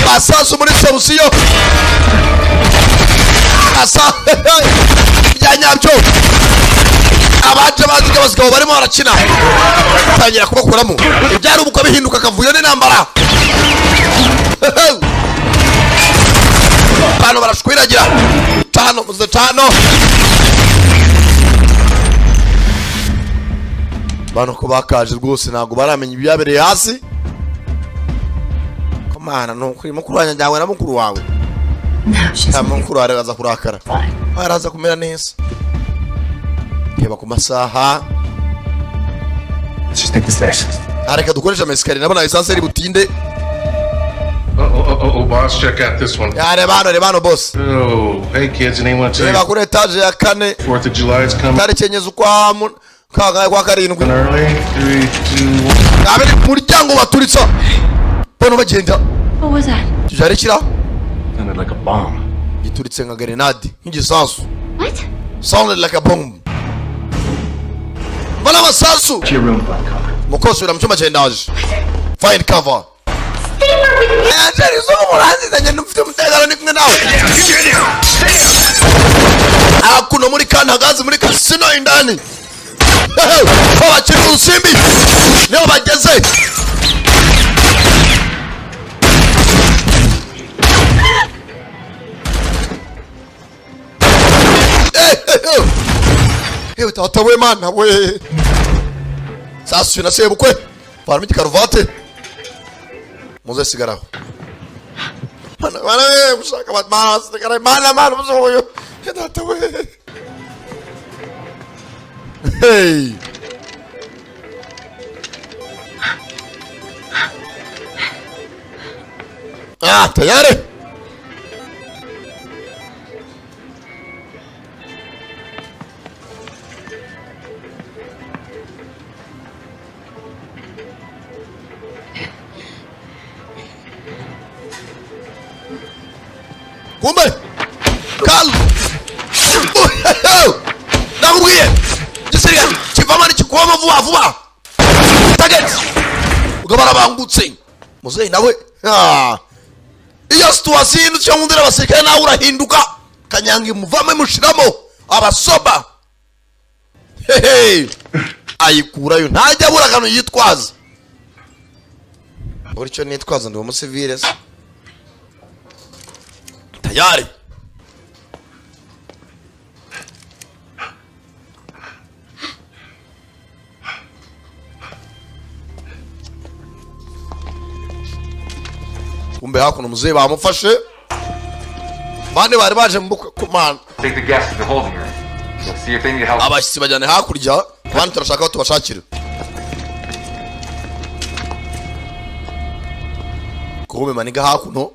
Speaker 1: Masasu muri solusiyo asa bya nyabyo. Abaje bazi ko abagabo barimo barakina, tangira kubakuramo ibyari ubukwe bihinduka akavuyo n'intambara. Abantu barashwiragira tano muze tano. Bano ko bakaje rwose, ntabwo baramenya ibyabereye hasi. Komana ni ukuri, mukuru wanjye njyanywe na mukuru wawe. Nta mukuru wawe araza kurakara, araza kumera neza. Reba ku masaha.
Speaker 12: Let's just take the stairs.
Speaker 1: Reka dukoreshe amaesikariye, nabona esanse iri butinde.
Speaker 6: Oh, boss, check out this one.
Speaker 1: Ya, reba hano, reba hano boss.
Speaker 6: Oh, hey kids, anyone tell
Speaker 1: Reba
Speaker 6: you
Speaker 1: kuri etaje ya kane.
Speaker 6: 4th of July is coming
Speaker 1: Tariki 4 z'ukwa kangahe? Kwa karindwi.
Speaker 6: early? Three, two, one.
Speaker 1: Abiri muryango waturitsa, bano bagenda.
Speaker 9: What was that?
Speaker 1: Cyari kira
Speaker 11: Sounded like a bomb.
Speaker 1: Gituritse nka grenade, nk'igisasu.
Speaker 9: What?
Speaker 1: Sounded like a bomb. Mbona amasasu.
Speaker 11: To your room, find cover.
Speaker 1: Mukozi ura mu cyumba cyawe, ndaje. Find cover. Angel izuba muranzizanye, mfite umutekano, ndi kumwe nawe. Hakuno muri kantagazi, muri kasino indani, aho bakina urusimbi niho bageze. Yewe tata we, mana we, sasuye na sebukwe vanamo igikaruvate. Muze sigaraho. Mana, mana we, gushaka mana, sigara, mana, mana, muze uyu data we. Hey, ah, tayari. Kumbe kal ndakubwiye, gisirikare kivamo ntikikubamo vuba vuba. Target ubwo barabangutse. Muzeyi nawe, ah. Iyo situation ihindutse nkundira abasirikare, nawe urahinduka. Kanyanga imuvamo, imushiramo abasoba. Hehe, ayikurayo, ntajya abura akantu yitwaza. Buri icyo nitwaza, ndi umusivile se. Tayari. Kumbe hakuno muzeyi bamufashe, bandi bari baje mu bukwe kumana.
Speaker 10: Take the guests to the holding room. We'll see if they need help.
Speaker 1: Abashyitsi bajyane hakurya, abandi turashaka aho tubashakira. Kumbe maniga hakuno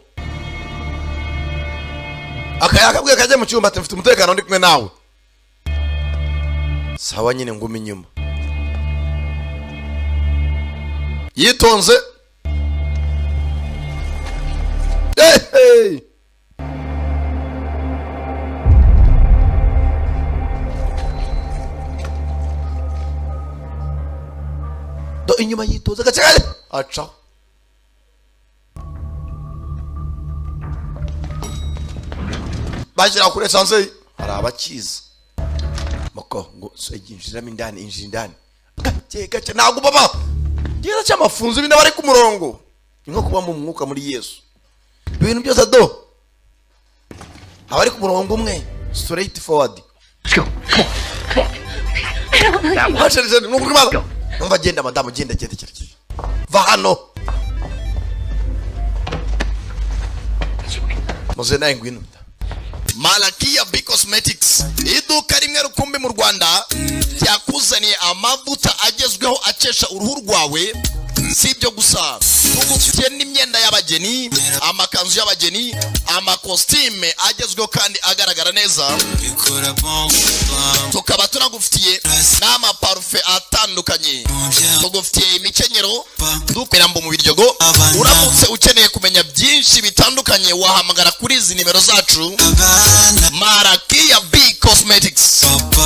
Speaker 1: akaya kabwiye kajya mu cyumba, ati mfite umutekano, ndi kumwe nawe. Sawa nyine, nguma inyuma yitonze. Hey, hey. Do inyuma yitonze gace gace aca. Bashyira kuri esanse, hari abakiza moko ngo so yinjiramo indani, injira indani gake gake, ntabwo baba gera cy'amafunzo ibindi bari ku murongo. Ni nko kuba mu mwuka muri Yesu, ibintu byose do abari ku murongo umwe, straight forward. Hasherije ni ukuri baba. Numva genda madamu, genda genda genda genda. Va hano muze nawe, ngwino. Malakia B Cosmetics, iduka rimwe rukumbi mu Rwanda ryakuzaniye amavuta agezweho akesha uruhu rwawe. Si ibyo gusa, tugufitiye n'imyenda y'abageni, amakanzu y'abageni, amakositime agezweho kandi agaragara neza. Tukaba tunagufitiye n'amaparufe atandukanye, tugufitiye imikenyero dukorera mu Biryogo. Uramutse ukeneye kumenya byinshi bitandukanye, wahamagara kuri izi nimero zacu. Marakia B Cosmetics,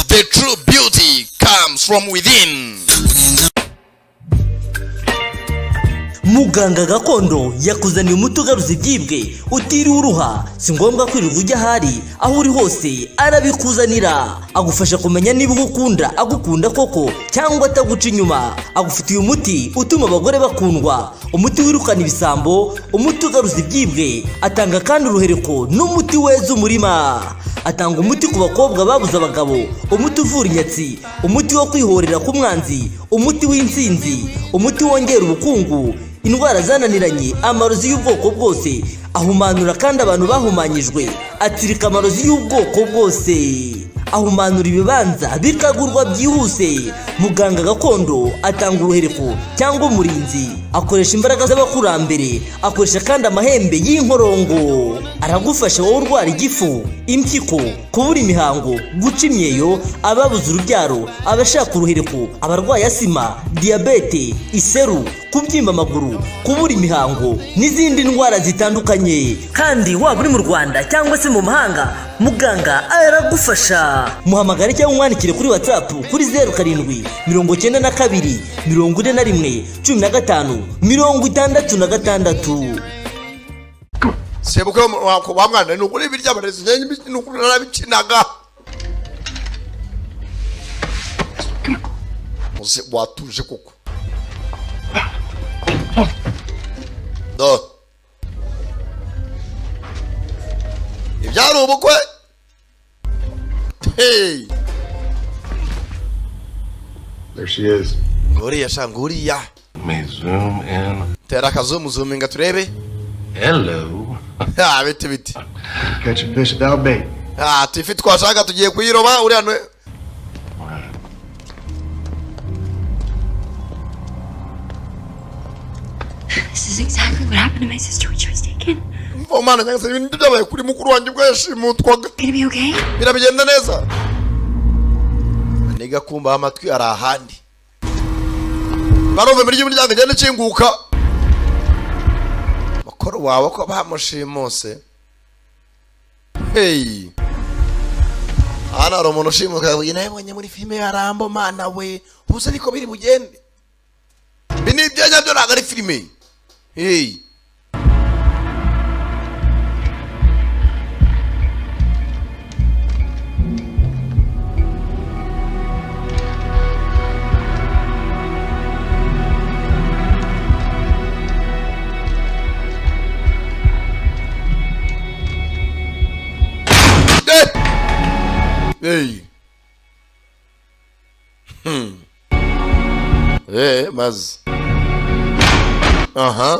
Speaker 1: the true beauty comes from within.
Speaker 14: Muganga gakondo yakuzaniye umuti ugaruza ibyibwe utiriwe uruha. Si ngombwa kwirirwa ujya ahari, aho uri hose arabikuzanira. Agufasha kumenya niba ugukunda agukunda koko cyangwa ataguca inyuma. Agufitiye umuti utuma abagore bakundwa, umuti wirukana ibisambo, umuti ugaruza ibyibwe. Atanga kandi uruhereko n'umuti weza umurima. Atanga umuti ku bakobwa babuze abagabo, umuti uvura inyatsi, umuti wo kwihorera ku mwanzi, umuti w'intsinzi, umuti wongera ubukungu, indwara zananiranye, amarozi y'ubwoko bwose. Ahumanura kandi abantu bahumanyijwe, atsirika amarozi y'ubwoko bwose, ahumanura ibibanza bikagurwa byihuse. Muganga gakondo atanga uruhereko cyangwa umurinzi, akoresha imbaraga z'abakurambere, akoresha kandi amahembe y'inkorongo. Aragufasha wowe urwara igifu, impyiko, kubura imihango, guca imyeyo, ababuze urubyaro, abashaka uruhereko, abarwaye asima, diyabete, iseru, kubyimba amaguru, kubura imihango n'izindi ndwara zitandukanye. Kandi waba uri mu Rwanda cyangwa se mu mahanga, muganga aragufasha. Muhamagare cyangwa umwandikire kuri WhatsApp kuri 0792 41 15 66.
Speaker 1: Sebukwe wa mwana, ni ukuri ibirya barezi, ni ukuri narabikinaga. Muze watuje koko do ibyari ubukwe. Hey.
Speaker 12: There she is.
Speaker 1: Nguriya sha, nguriya.
Speaker 13: Let me zoom in.
Speaker 1: Tera akazumu zuminga turebe.
Speaker 13: Hello.
Speaker 1: Ah, biti biti.
Speaker 12: Catch a fish without bait.
Speaker 1: Ah, tifi twashaka tugiye kuyiroba uriya nwe.
Speaker 9: This is exactly what happened to my sister when she was taken.
Speaker 1: Mva mana cyangwa se ibintu byabaye kuri mukuru wanjye ubwo yashimutwaga.
Speaker 9: Gonna be okay?
Speaker 1: Birabigenda neza. Niga kumba amatwi ari ahandi. Barumva muri y'umuryango igenda ikinguka. Mukuru wawe ko bamushimuse. Hey. Hano hari umuntu ushimuka yavuye nabonye muri filime ya Rambo, mana we. Ubusa niko biri bugende. Ibi ni ibyanya byo, ntabwo ari filime. Hey. Hey. Maze. Aha.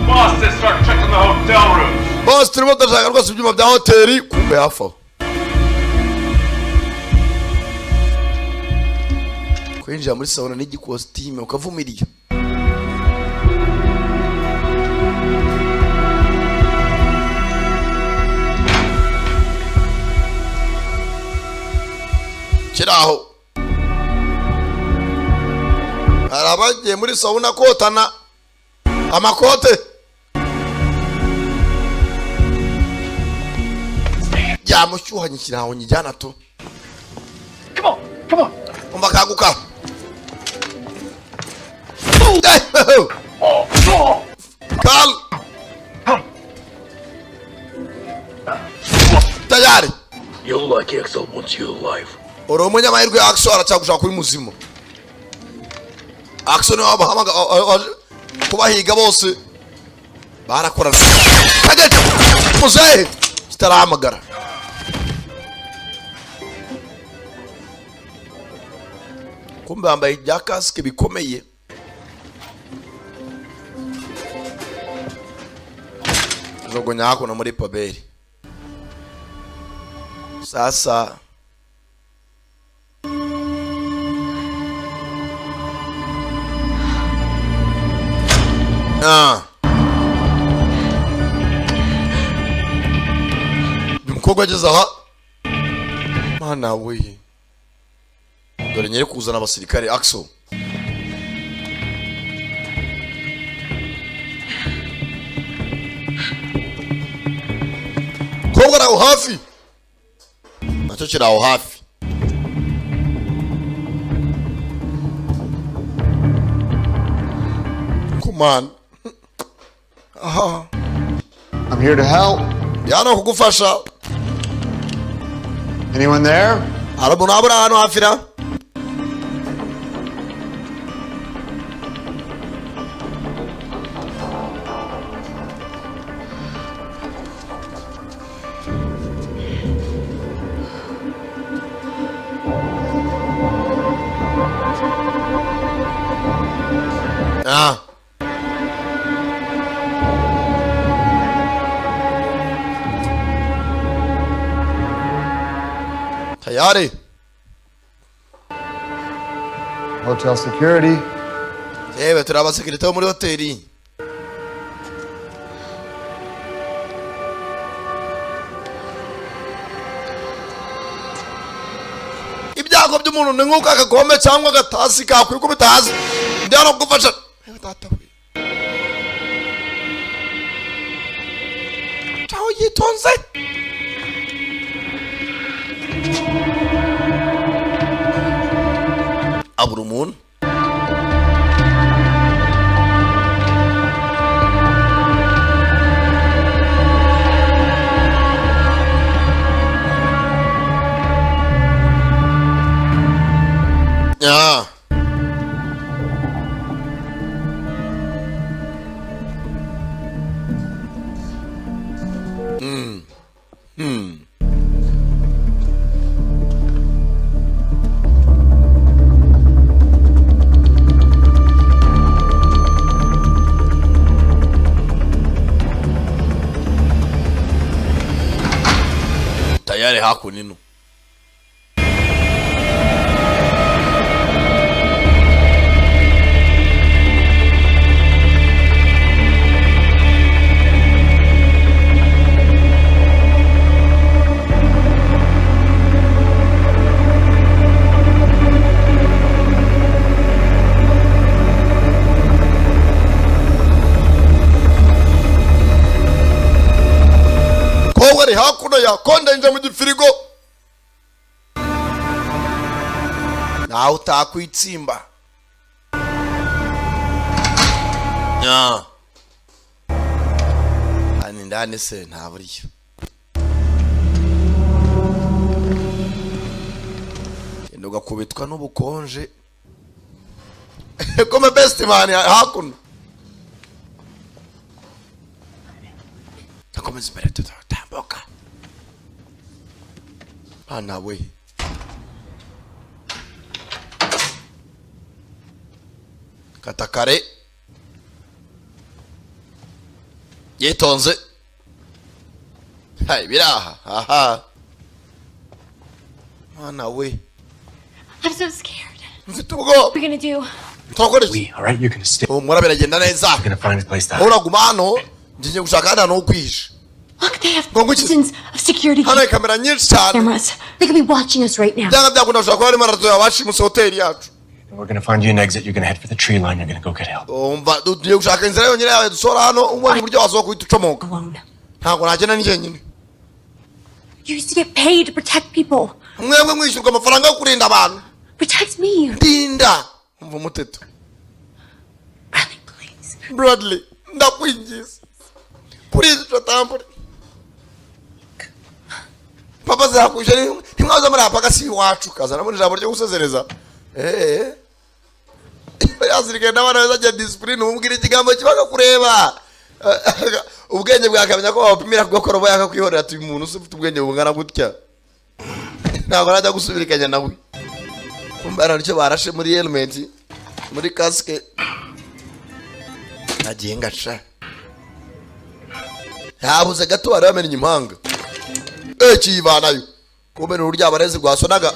Speaker 13: Boss says start checking the hotel rooms.
Speaker 1: Boss, turimo turashaka rwose ibyuma bya hoteli kumbe hafi aho. Kwinjira muri sauna n'igikositime ukavumiriye. Kiraho. Hari abagiye muri sauna kotana amakote. Yamushyuhanye kiraho nyijyana to.
Speaker 13: Come on, come on.
Speaker 1: Umva kanguka. Carl. Tayari.
Speaker 13: You look like Axel wants you alive.
Speaker 1: Uri umunyamahirwe, Axel aracyagushaka kuri muzima. Axel niwe wabahamagara kubahiga bose. Barakorana. Kagete. Muzehe kitarahamagara. Kumbe bambaye ibya kasike bikomeye. Jugunya hakuno muri paberi. Sasa umukobwa ageze aha, mana we, dore nyiri kuzana abasirikare Axel. Kobwa ari aho hafi, nacyo kiri aho hafi. Kumana aha,
Speaker 12: I'm here to help.
Speaker 1: Yano kugufasha.
Speaker 12: Anyone there?
Speaker 1: Hari umuntu waba uri ahantu hafi na? Ah. Tayari.
Speaker 12: Hotel security.
Speaker 1: Yewe turi abasekirite bo muri hoteli. Ibyago by'umuntu ni nk'uko agakombe cyangwa agatasi kakwikubita hasi. Ndi hano kugufasha. Yewe data we. Caho yitonze. Abura umuntu. Yeah. Tayari hakuno. Ari hakuno yakondenje mu gifirigo, nawe utakwitsimba. Ani ndani se nta buryo. Genda ugakubitwa n'ubukonje. Kome best man hakuno. Takomeza imbere tutambuka. Mana we. Katakare. Yitonze. Hai biraha. Aha. Mana we.
Speaker 9: I'm so scared.
Speaker 1: Mfite ubwoba.
Speaker 9: What are we gonna do?
Speaker 1: Turakora iki?
Speaker 8: All right, you're gonna stay.
Speaker 1: Humura biragenda neza.
Speaker 8: You're gonna find a place to hide.
Speaker 1: Uraguma hano. Ngiye gushaka hano ho kwihisha.
Speaker 9: Look, they have thousands of security
Speaker 1: Hano kamera nyinshi cyane.
Speaker 9: cameras. They could be watching us right now.
Speaker 1: Byanga byakunda bashobora kuba barimo baratureba bashimuse hoteli yacu.
Speaker 8: And we're gonna find you an exit. You're gonna head for the tree line. You're gonna go get help.
Speaker 1: Umva tugiye gushaka inzira yonyine yawe dusohora hano ubonye uburyo wasohoka uhita ucomoka. Ntabwo nagenda ni jyenyine.
Speaker 9: You used to get paid to protect people.
Speaker 1: Mwebwe mwishyurwa amafaranga yo kurinda abantu.
Speaker 9: Protect me.
Speaker 1: Ndinda. Umva umuteto. Bradley, ndakwingiza. Please tutambure. Papa zakwisha ntimwaza muri apa gasi iwacu kazana muri ijambo ryo gusezereza. Yazirikana n'abana bazajya discipline umubwira ikigambo kibaga kureba. Ubwenge bwakamenya ko bapimira kugakora bo yakakwihorera ati umuntu ufite ubwenge bungana gutya. Ntabwo arajya gusubirikanya nawe. Kumbe hari icyo barashe muri helmet, muri casque. Nagiye ngaca. Habuze gato bari bamenye impanga. Kiyivanayo. Kumbe ni urya abarezi rwasonaga.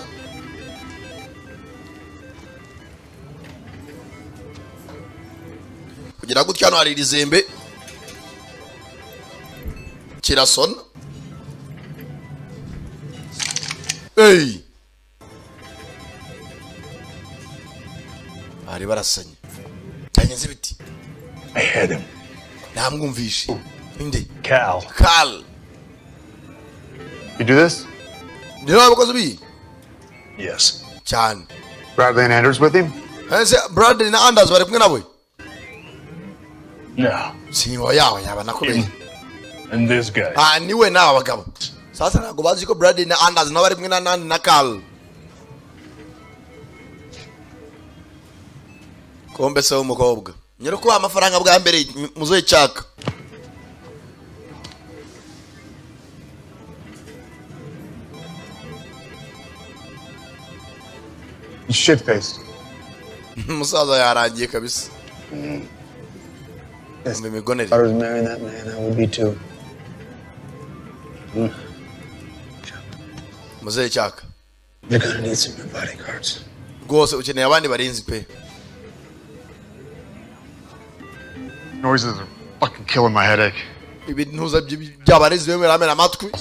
Speaker 1: Kugira gutya hano hari irizembe. Kirasona. Hey! Bari barasanye. Byagenze ibiti.
Speaker 13: I had him.
Speaker 1: Namwumvishe. Inde?
Speaker 13: Cal.
Speaker 1: Cal.
Speaker 12: You do this?
Speaker 1: Niwe wabukoze ibi?
Speaker 13: Yes.
Speaker 1: Cyane.
Speaker 12: Bradley and Anders with him?
Speaker 1: Ese Bradley na Anders bari kumwe nawe?
Speaker 13: No.
Speaker 1: Sibo yawe yaba nakubeye.
Speaker 13: And this guy.
Speaker 1: Ah, niwe nawe abagabo. Sasa ntabwo bazi ko Bradley na Anders nabo bari kumwe na Nani na Carl. Kombe se w'umukobwa. Nyiri kuba amafaranga bwa mbere muzoye cyaka.
Speaker 12: Shit faced.
Speaker 1: Umusaza yarangiye kabisa. Umva imigonere.
Speaker 12: If I was marrying that man, I would be too.
Speaker 1: Muzehe cyaka.
Speaker 12: You're gonna need some new bodyguards.
Speaker 1: Rwose ukeneye abandi barinzi pe.
Speaker 12: Noises are fucking killing my headache.
Speaker 1: Ibintuza by'abarinzi bimwe biramena amatwi.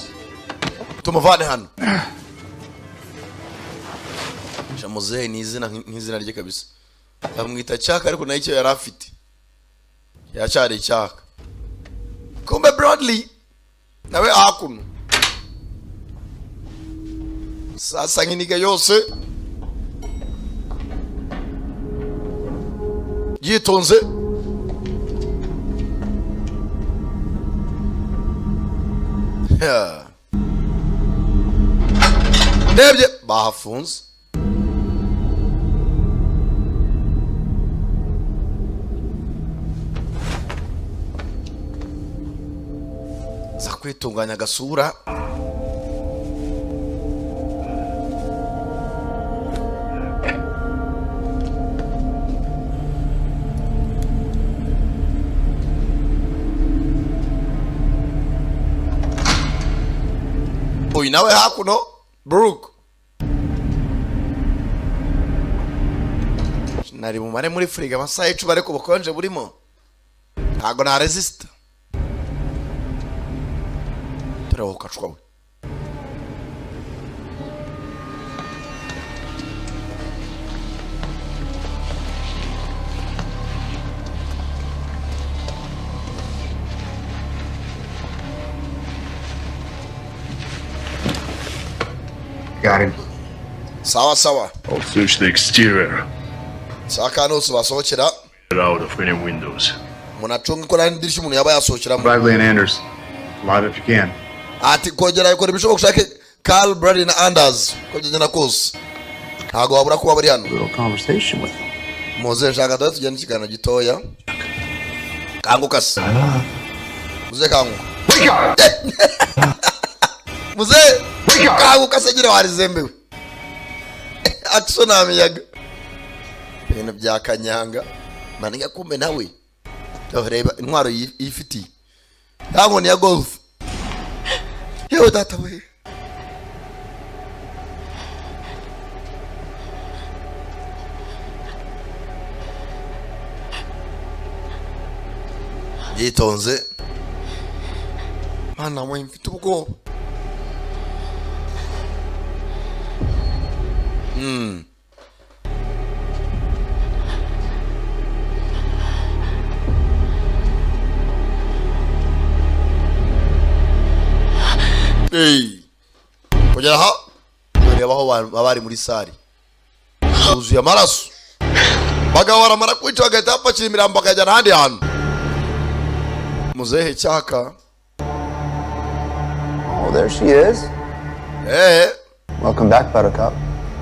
Speaker 1: Tumuvane hano. Muzehe ni izina nk'izina rye kabisa. Bamwita cyaka ariko nayo icyo yari afite. Yacyari icyaka. Kumbe Bradley nawe hakuno. Sasa nk'iniga yose yitonze. Ndebye bahafunze. Za kwitunganya agasura. Uyu nawe hakuno Brooke nari mumare muri frigo amasaha 10 ariko ubukonje burimo ntago na resist. Turabukacwa we.
Speaker 12: Got him.
Speaker 1: Sawa sawa.
Speaker 13: I'll search the exterior.
Speaker 1: Saka nusu basohokera.
Speaker 13: Get out of any windows.
Speaker 1: Munacunga ko nta idirishya umuntu yaba yasohokeramo.
Speaker 12: Bradley and Anders. Live if you can.
Speaker 1: Ati kongera ikora ibishoboka ushake Carl, Bradley na Anders ko byagenda kose. Ntago wabura kuba bari hano.
Speaker 12: Little conversation with them.
Speaker 1: Muze nshaka dore tugende ikiganiro gitoya. Kanguka se. Muze kanguka.
Speaker 12: Wake up!
Speaker 1: Muze kanguka se gira warizembewe. Action amiyaga. Ibintu bya kanyanga. Maniga kumbe nawe. Reba intwaro yifitiye. Ntabwo ya golf. Yewe data we. Yitonze. Mana we mfite ubwoba. Hey. Kugera aha ureba aho bari muri sare huzuye amaraso. Bagabo baramara kwica bagahita bapakira imirambo bakajyana ahandi hantu. Muzehe cyaka.
Speaker 12: Oh, there she is.
Speaker 1: Eh.
Speaker 12: Welcome back, Buttercup.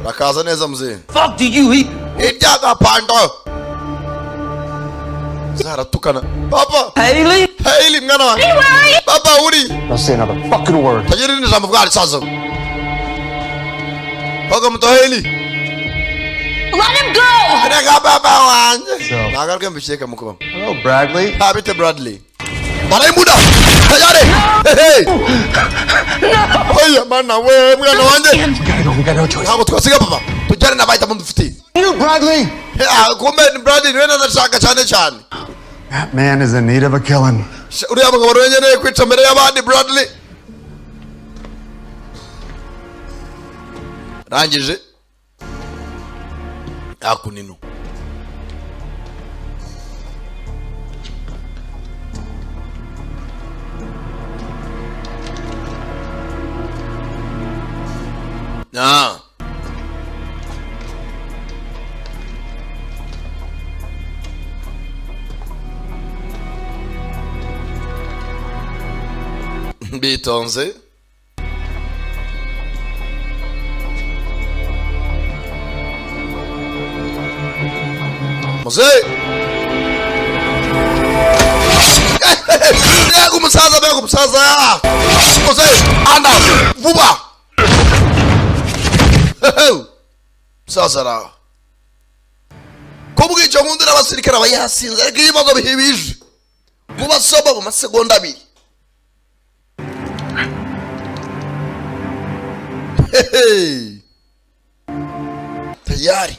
Speaker 1: Rakaza neza muzehe.
Speaker 11: Fuck do you eat?
Speaker 1: Ibyaga pando. Zaratukana. Papa.
Speaker 11: Hailey.
Speaker 1: Hailey mwana wanjye. Papa uri.
Speaker 12: Don't say another fucking word.
Speaker 1: Tagira irindi jambo bwari saza. Paka muto Hailey.
Speaker 9: Let him go!
Speaker 1: Reka papa wanjye nagaruke mbikeka mukuru.
Speaker 12: Hello, Bradley.
Speaker 1: Habite Bradley. Barayimuda tayari. Hey, oya mana we, mwana wanjye, ntabwo twasiga papa, tujyane n'abahitamo dufite.
Speaker 12: You, Bradley.
Speaker 1: Kumbe ni Bradley niwe ndashaka cyane cyane.
Speaker 12: That man is in need of a killing.
Speaker 1: Uriya mugabo rero kwica mbere y'abandi. Bradley rangije akunino. Ah. Bitonze. Muze. Mbega umusaza, mbega umusaza. Muze, anda vuba. Musaza ra. Kubw'icyo nkundira abasirikare aba yasinze, ariko ibibazo bihibije. Kubasoma mu masegonda 2. Hey. Tayari.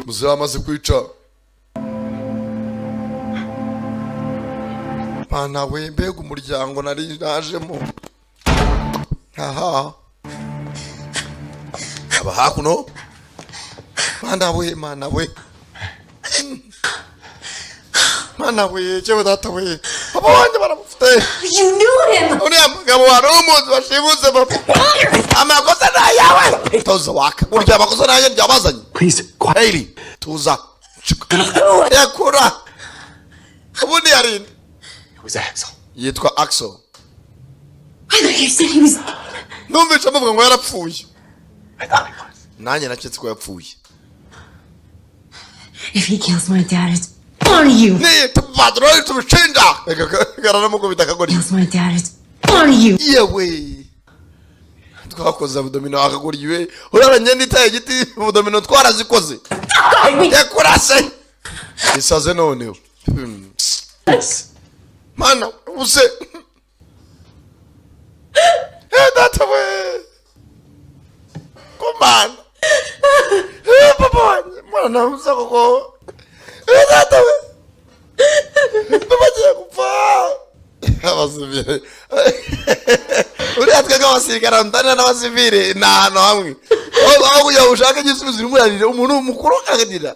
Speaker 1: Muzehe amaze kwica. Pana we, mbega umuryango nari najemo. Aha. Aba hakuno. Mana we, mana we. Mana we, jewe data we. Papa wanjye baramufite.
Speaker 9: You knew him!
Speaker 1: Uriya mugabo wari umuzi bashimuse papa. Amakosa ni ayawe. Tuza waka. Burya amakosa ni ayanjye ryabazanye.
Speaker 12: Please,
Speaker 1: Hailey, tuza. Yakura. Ubundi yarinde.
Speaker 12: It was Axel.
Speaker 1: Yitwa Axel.
Speaker 9: I thought you said he was.
Speaker 1: Numvise amuvuga ngo yarapfuye.
Speaker 12: I thought he was.
Speaker 1: Nanjye naketse ko yapfuye.
Speaker 9: If he kills my dad, it's on you.
Speaker 1: Ni tupadroni tubishinja. Karanamukubita akagoryi.
Speaker 9: Kills my dad, it's on you.
Speaker 1: Yewe. Twakoze abdomino akagoryi we. Uraranye nditaye igiti abdomino twarazikoze. Yakurase. Isaze noneho. Mana use. Eh data we. Komana. Eh papa wanjye. Mwana namusa koko. Eh data we. Papa agiye gupfa. Abasivile. Uriya twebwe abasirikare ndanira n'abasivile ni ahantu hamwe. Aho kugira ngo ushake igisubizo urimo urarira umuntu mukuru akagira.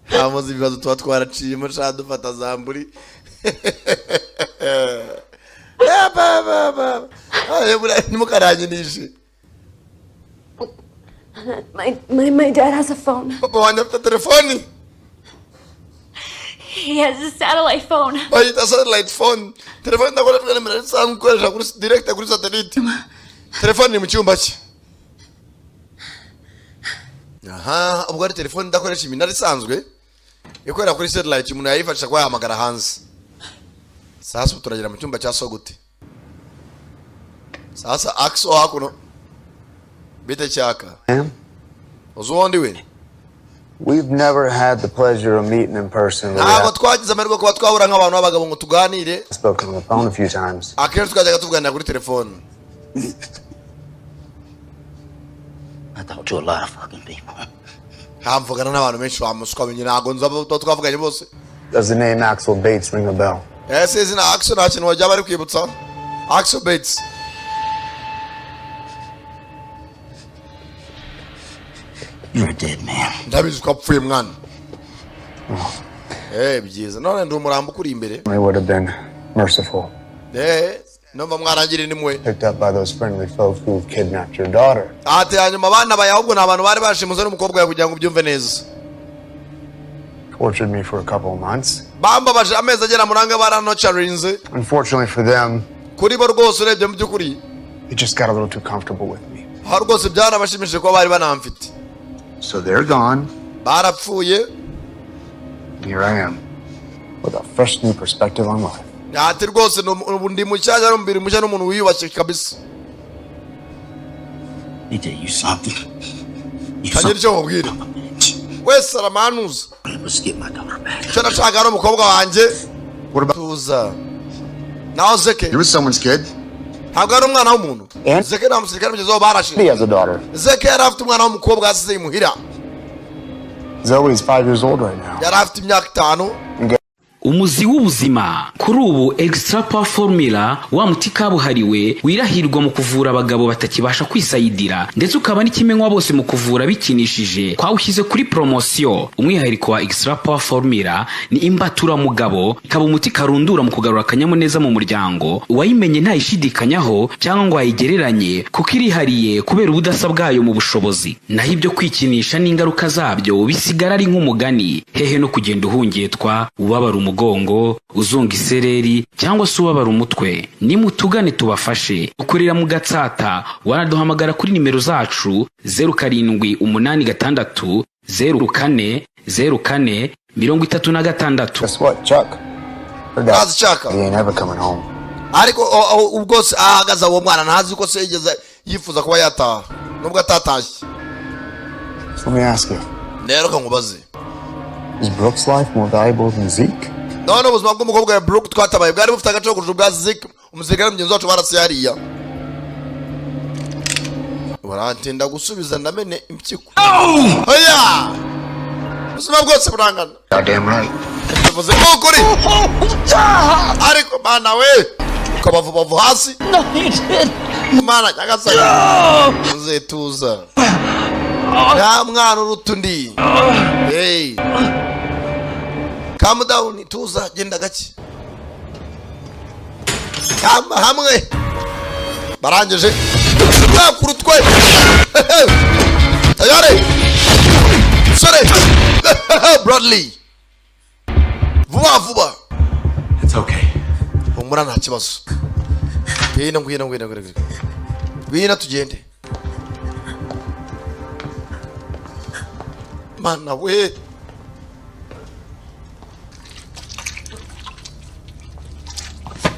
Speaker 1: Ntamuzi ibibazo tuba twaraciyemo sha dufata zamburi. Ntimukaranyinishe.
Speaker 9: My dad has a phone.
Speaker 1: Papa wanjye afite telefoni.
Speaker 9: He has a satellite phone.
Speaker 1: Bayita satellite phone. Telefoni ndakoresha nimero isanzwe ikoresha kuri direct kuri satellite. Telefoni ni mu cyumba cye. Aha, ubwo ari telefoni ndakoresha iminara isanzwe ikorera kuri satellite, umuntu yayifashisha kuba yahamagara hanze. Sasa ubu turagera mu cyumba cya Sogute. Sasa Axel hakuno. Bite cyaka. Uzi uwo ndi we?
Speaker 12: We've never had the pleasure of meeting in person. We
Speaker 1: Ntabwo
Speaker 12: have
Speaker 1: twagize amahirwe kuba twahura nk'abantu b'abagabo ngo tuganire.
Speaker 12: spoken on the phone a few times.
Speaker 1: Akenshi twajyaga tuganira kuri telefone.
Speaker 14: I talk to a lot of fucking people.
Speaker 1: Ntamvugana n'abantu benshi wa muswa wenye, ntabwo nzi abo tuba twavuganye bose.
Speaker 12: Does the name Axel Bates ring a bell?
Speaker 1: Ese izina Axel nta kintu wajya bari kwibutsa? Axel Bates.
Speaker 14: You're a dead man.
Speaker 1: Ndabizi ko wapfuye mwana. Byiza. None ndi umurambo ukuri imbere.
Speaker 12: It would have been merciful.
Speaker 1: Numva mwarangire ni mwe.
Speaker 12: Picked up by those friendly folk who kidnapped your daughter.
Speaker 1: Ati hanyuma abana bawe ahubwo ni abantu bari bashimuze n'umukobwa wawe kugira ngo ubyumve neza.
Speaker 12: Tortured me for a couple of months.
Speaker 1: Bambabaje amezi agera muri anga baranocarinze.
Speaker 12: Unfortunately for them,
Speaker 1: Kuri bo rwose urebye mu by'ukuri,
Speaker 12: they just got a little too comfortable with me.
Speaker 1: aho rwose byarabashimishije kuba bari banamfite.
Speaker 12: So they're gone.
Speaker 1: Barapfuye.
Speaker 12: Here I am, with a fresh new perspective on life.
Speaker 1: Ati rwose ndi mushyashya, n'umubiri mushya, n'umuntu wiyubashye kabisa.
Speaker 11: Let me tell you something.
Speaker 1: Kagira icyo mubwira wese aramanuza.
Speaker 11: Let's get my daughter back.
Speaker 1: Icyo nashaka ari umukobwa wanjye. Tuza naho Zeke.
Speaker 12: You were someone's kid.
Speaker 1: Ntabwo ari umwana w'umuntu Zeke, nta musirikare mugenzi wabo barashe.
Speaker 12: He has a daughter.
Speaker 1: Zeke yari afite umwana w'umukobwa yasize imuhira.
Speaker 12: Zoe's 5 years old right now.
Speaker 1: Yari afite imyaka 5.
Speaker 15: Umuzi w'ubuzima kuri ubu, Extra Power Formula, wa muti kabuhariwe wirahirwa mu kuvura abagabo batakibasha kwisayidira, ndetse ukaba n'ikimenywa bose mu kuvura bikinishije, twawushyize kuri poromosiyo. Umwihariko wa Extra Power Formula ni imbaturamugabo, ikaba umuti karundura mu kugarura akanyamuneza mu muryango. Uwayimenye ntayishidikanyaho cyangwa ngo ayigereranye, kuko irihariye kubera ubudasa bwayo mu bushobozi. Naho ibyo kwikinisha n'ingaruka zabyo bisigara ari nk'umugani. Hehe no kugenda uhungetwa, ubabara umugongo, uzunga isereri cyangwa se ubabara umutwe. Nimutugane tubafashe. Dukorera mu Gatsata. Wanaduhamagara kuri nimero zacu 0786040436.
Speaker 12: Guess what, Chuck? Her dad.
Speaker 1: Ntazi Chuck.
Speaker 12: He ain't ever coming home.
Speaker 1: Ariko ubwo se ahagaze uwo mwana ntazi ko se yigeze yifuza kuba yataha nubwo atatashye.
Speaker 12: So let me ask you:
Speaker 1: Rero kankubaze.
Speaker 12: Is Brooke's life more valuable than Zeke?
Speaker 1: None ubuzima bw'umukobwa wa Brooke twatabaye bwari bufite agaciro kurusha ubwa Zeke, umusirikare mugenzi wacu barasiye hariya? Barantinda gusubiza, ndamene impyiko. Oya, ubuzima bwose burangana.
Speaker 12: Goddamn right.
Speaker 1: Bivuze ko ukuri, ariko mana we, ukabavubavu hasi. Mana nyagasani, tuza, nta mwana uruta undi. Hey, calm down, tuza, genda gake. Kama hamwe barangije bakurutwe tayari. Sore Bradley, vuba vuba.
Speaker 11: It's okay.
Speaker 1: Humura, nta kibazo. Ngwino, ngwino, ngwino, ngwino, ngwino tugende. Mana we.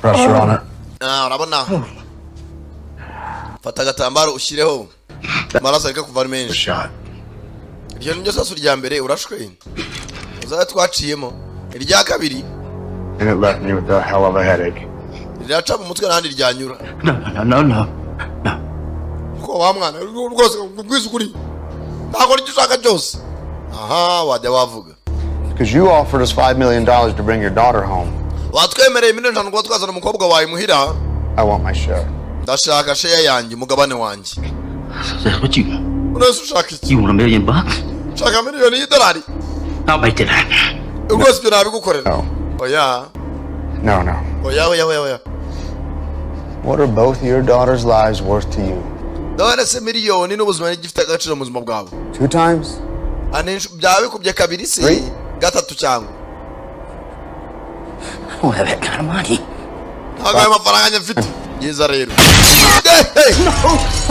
Speaker 12: Pressure on it.
Speaker 1: Ah, urabona, fata agatambaro ushyireho amaraso areka kuva ari menshi. Iryo ni ryo sasu rya mbere urashwe uzaba twaciyemo. Irya kabiri
Speaker 12: And it left me with a hell of a headache.
Speaker 1: riraca mu mutwe n'ahandi ryanyura.
Speaker 11: No, no, no, no.
Speaker 1: Ko wa mwana rwose, kubwiza ukuri, ntabwo nicyo ushaka cyose aha wajya wavuga.
Speaker 12: Because you offered us $5 million to bring your daughter home.
Speaker 1: Watwemereye miliyoni 5 kuba twazana umukobwa wawe muhira.
Speaker 12: I want my share.
Speaker 1: Ndashaka share yanjye, umugabane wanjye.
Speaker 11: So that's what you want.
Speaker 1: Unese ushaka iki?
Speaker 11: You want $1 million?
Speaker 1: Ushaka miliyoni y'idolari?
Speaker 11: I'll make it happen.
Speaker 1: Rwose ibyo nabigukorera. Oya.
Speaker 12: No.
Speaker 1: Oya, oya, oya, oya.
Speaker 12: What are both your daughters' lives worth to you?
Speaker 1: None se miliyoni n'ubuzima gifite agaciro mu buzima bwawe?
Speaker 12: Two times?
Speaker 1: Byaba bikubye kabiri se, gatatu cyangwa?
Speaker 11: I don't have that kind of money.
Speaker 1: Ntabwo ayo mafaranga njye mfite. Byiza rero.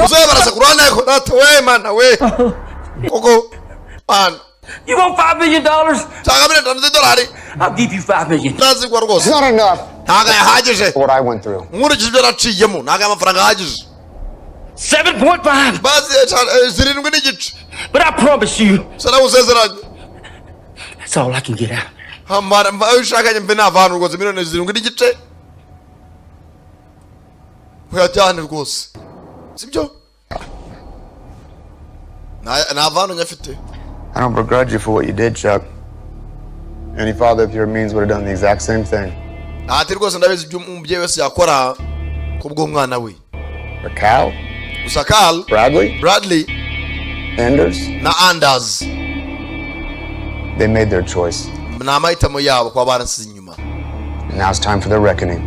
Speaker 1: Uzabe barasa ku ruhande, ariko data we, mana we, koko mana.
Speaker 11: You want $5 million?
Speaker 1: Nshaka miliyoni 5 z'idolari.
Speaker 11: I'll give you 5 million.
Speaker 1: Ntazigwa rwose.
Speaker 12: Not enough.
Speaker 1: Ntabwo ayahagije.
Speaker 12: What I went through.
Speaker 1: Nkurikije ibyo naciyemo, ntabwo aya mafaranga ahagije.
Speaker 11: 7.5.
Speaker 1: Bazi 7.5.
Speaker 11: But I promise you,
Speaker 1: Sinagusezeranye.
Speaker 11: that's all I can get out.
Speaker 1: Hamara mva ayo ushaka mve nava hano rwose. Miliyoni 7.5 uyajyane rwose, sibyo? Nta hano nyafite.
Speaker 12: I don't begrudge you for what you did, Chuck. Any father of your means would have done the exact same thing.
Speaker 1: Ati rwose ndabizi ibyo umubyeyi wese yakora kubw'umwana we.
Speaker 12: But Cal,
Speaker 1: Gusa Carl,
Speaker 12: Bradley,
Speaker 1: Bradley
Speaker 12: Anders,
Speaker 1: na Anders,
Speaker 12: they made their choice.
Speaker 1: Ni amahitamo yabo kuba baransize inyuma.
Speaker 12: And now it's time for their reckoning.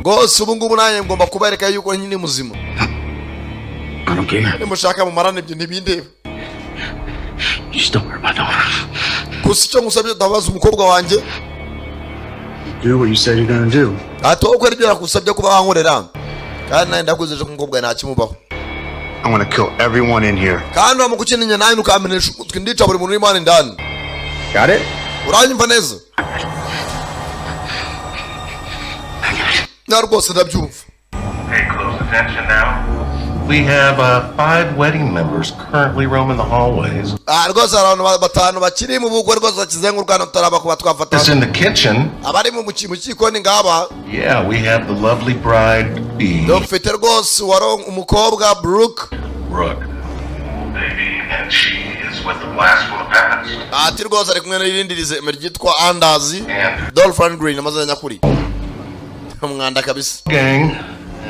Speaker 1: Rwose ubu ngubu nanjye ngomba kubereka yuko nyine muzima.
Speaker 11: I don't care.
Speaker 1: Nimushaka mumarane, ibyo ntibindeba.
Speaker 11: Just don't hurt my daughter.
Speaker 1: Gusa icyo ngusabye, ndabaza umukobwa wanjye.
Speaker 12: Do what you said you're gonna do.
Speaker 1: Ati wowe ukora ibyo nakusabye kuba wankorera, kandi nanjye ndakwizeje ko umukobwa wawe ntakimubaho.
Speaker 12: I'm gonna kill everyone in here.
Speaker 1: Kandi wamukukinenya nanjye ukamenesha umutwe, ndica buri muntu urimo hano indani.
Speaker 12: Got it?
Speaker 1: Uranyumva neza? Na rwose ndabyumva.
Speaker 16: Pay close attention now. We have five wedding members currently roaming the hallways.
Speaker 1: Ah, rwose hari abantu batanu bakiri mu bugwe rwose bakizenguruka hano tutaraba kuba twafata.
Speaker 16: It's in the kitchen.
Speaker 1: Abari mu gikoni ngaba.
Speaker 16: Yeah, we have the lovely bride B.
Speaker 1: Dufite rwose wari umukobwa Brooke.
Speaker 16: Brooke. Baby, and she is with the blast from the past.
Speaker 1: Ati rwose ari kumwe n'irindi rizeme ryitwa Anders Dolph Lundgren, amazina nyakuri umwanda kabisa.
Speaker 16: Gang.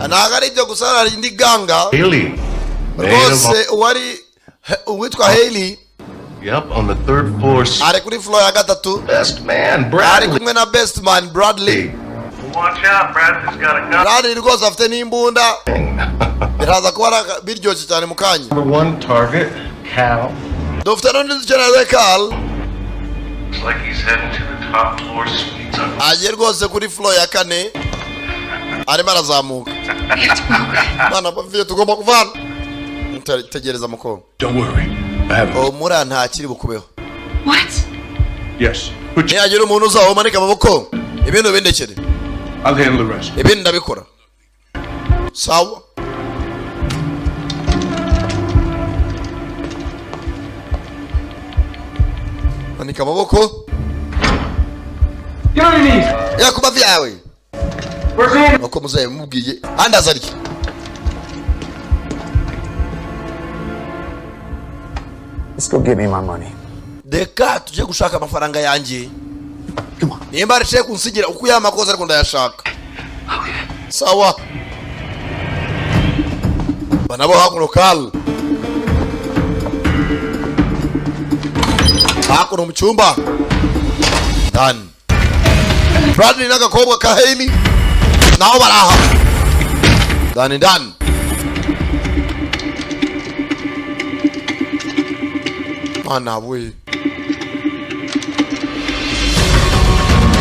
Speaker 1: Ntabwo ari ibyo gusa, hari indi ganga
Speaker 16: Haley. Maid of
Speaker 1: rwose uwari uwitwa Haley.
Speaker 16: Yep, on the third floor.
Speaker 1: Ari kuri floor ya gatatu.
Speaker 16: Best man
Speaker 1: ari
Speaker 16: Bradley.
Speaker 1: kumwe na best man Bradley.
Speaker 16: Watch out, Bradley's got a gun.
Speaker 1: Bradley rwose afite n'imbunda, biraza kuba biryoshye cyane mu kanya.
Speaker 16: Number one target, Cal.
Speaker 1: Dufite n'undi dukeneye, Carl.
Speaker 16: Looks like he's heading to the top floor suites.
Speaker 1: Agiye rwose kuri floor ya kane, arimo arazamuka. Mwana baviye, tugomba kuvana. Tegereza mukobwa.
Speaker 13: Don't worry. I have.
Speaker 1: Humura, ntakiri bukubeho.
Speaker 9: What?
Speaker 13: Yes.
Speaker 1: Nihagira umuntu uzaho umanika amaboko, ibintu bindekere.
Speaker 13: I'll handle the rest.
Speaker 1: Ibindi ndabikora. Sawa. Manika amaboko. Ya ku mavi yawe. Uko muzehe mubwiye andaza arya.
Speaker 12: Let's go get me my money.
Speaker 1: Reka tujye gushaka amafaranga yanjye. Nimba aricaye kunsigira uko yamakoze, ariko ndayashaka. Sawa. Banabo hakuno kal hakuno mu cyumba dan Bradley n'agakobwa ka Haley naho baraha dani dani. Mana we,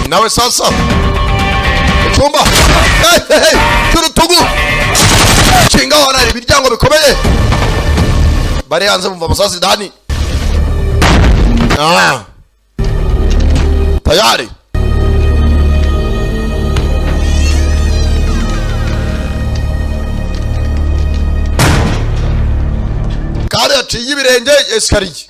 Speaker 1: nawe sasa icyumba. Hey, hey, hey, cy'urutugu kinga wana imiryango bikomeye, bari hanze bumva amasasu dani. Ah. Tayari kare yaciye ibirenge esikariye.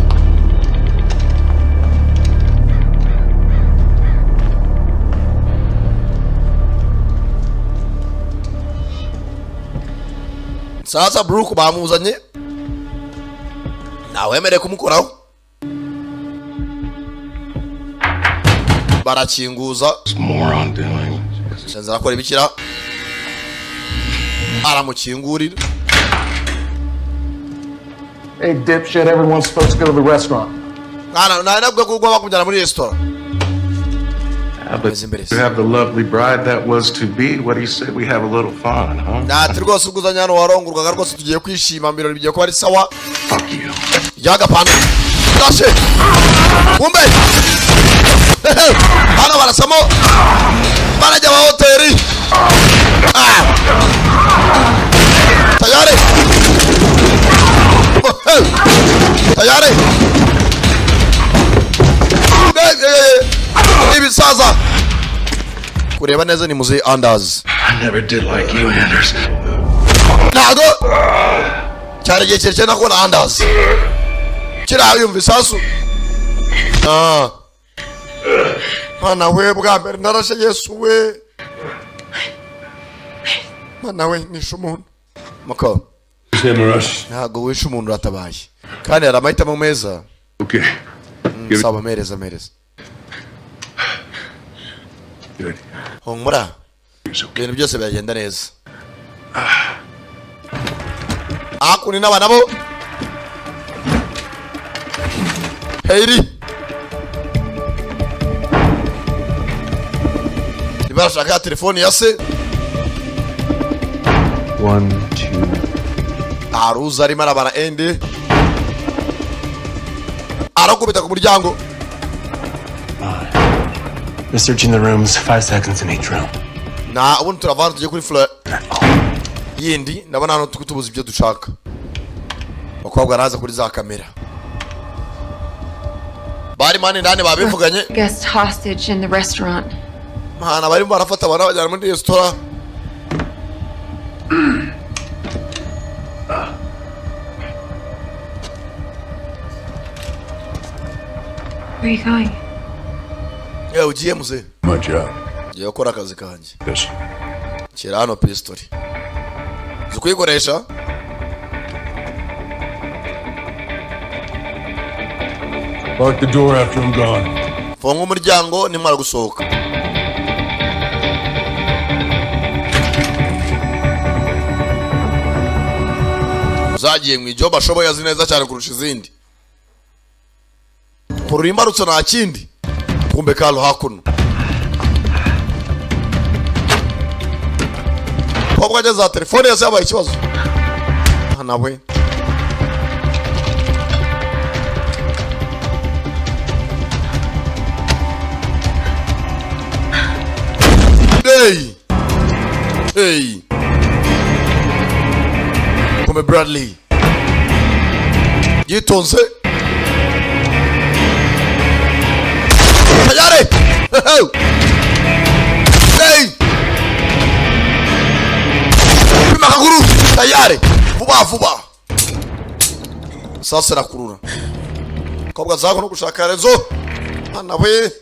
Speaker 1: Sasa Brooke bamuzanye, ntawemerewe kumukoraho, barakinguza.
Speaker 16: Moron doing.
Speaker 1: Shenzi arakora ibikira, aramukingurira.
Speaker 17: Hey, dipshit, everyone's supposed to go to the restaurant.
Speaker 1: Mwana nawe nabwo ko ugomba kumujyana muri resitora.
Speaker 16: But you have the lovely bride that was to be. What do you say we have a little fun, huh?
Speaker 1: Ati rwose ubwo uzanye hano warongorwaga, rwose tugiye kwishima mu birori, bigiye kuba ari sawa. Yagapana dashe kumbe hano barasamo barajya wa hoteli. Ah. Tayari tayari. Eh, eh, eh. Ibisaza kureba neza ni muzehe Anders.
Speaker 16: I never did like you, Anders.
Speaker 1: Ntago cyari igihe kirekire nakubona Anders kiriya yumva isasu. Ah. Mana we, bwa mbere narashe, Yesu we, mana we, nishe umuntu muko. Ntago wishe umuntu, uratabaye kandi hari amahitamo meza.
Speaker 13: Okay.
Speaker 1: Saba mereza mereza.
Speaker 13: Good.
Speaker 1: Humura, ibintu byose biragenda neza. Hakuno n'aba nabo Heiri barashaka telefoni ya se.
Speaker 8: One, two.
Speaker 1: Aruza arimo arabara ende, arakubita ku muryango.
Speaker 8: They're searching the rooms, 5 seconds in each room.
Speaker 1: Na ubundi turava hano tujye kuri floor yindi, ndabona hano tubuze ibyo dushaka. Abakobwa araza kuri za kamera. Bari mani ndani babivuganye.
Speaker 9: Guest hostage in the restaurant.
Speaker 1: Mana, barimo barafata abantu babajyana muri resitora.
Speaker 9: Where are you going?
Speaker 1: Yewe, ugiye muze?
Speaker 6: My job.
Speaker 1: Ngiye gukora akazi kanjye.
Speaker 6: Yes.
Speaker 1: Shyira hano pistori. Uzi kuyikoresha?
Speaker 6: Lock the door after I'm gone.
Speaker 1: Funga umuryango nimara gusohoka. Zagiye mu ijob ashoboye, azi neza cyane kurusha izindi. Kurura imbarutso nta kindi. Kumbe kalo hakuno. Kobwa ageze telefone yose yabaye ikibazo. Ah, nawe. Hey! Hey! Kumbe Bradley. Yitonze. Tayari! Hey! Pima akaguru! Tayari! Vuba vuba! Sasa rakurura. Kobwa zako no gushaka rezo. Ana we.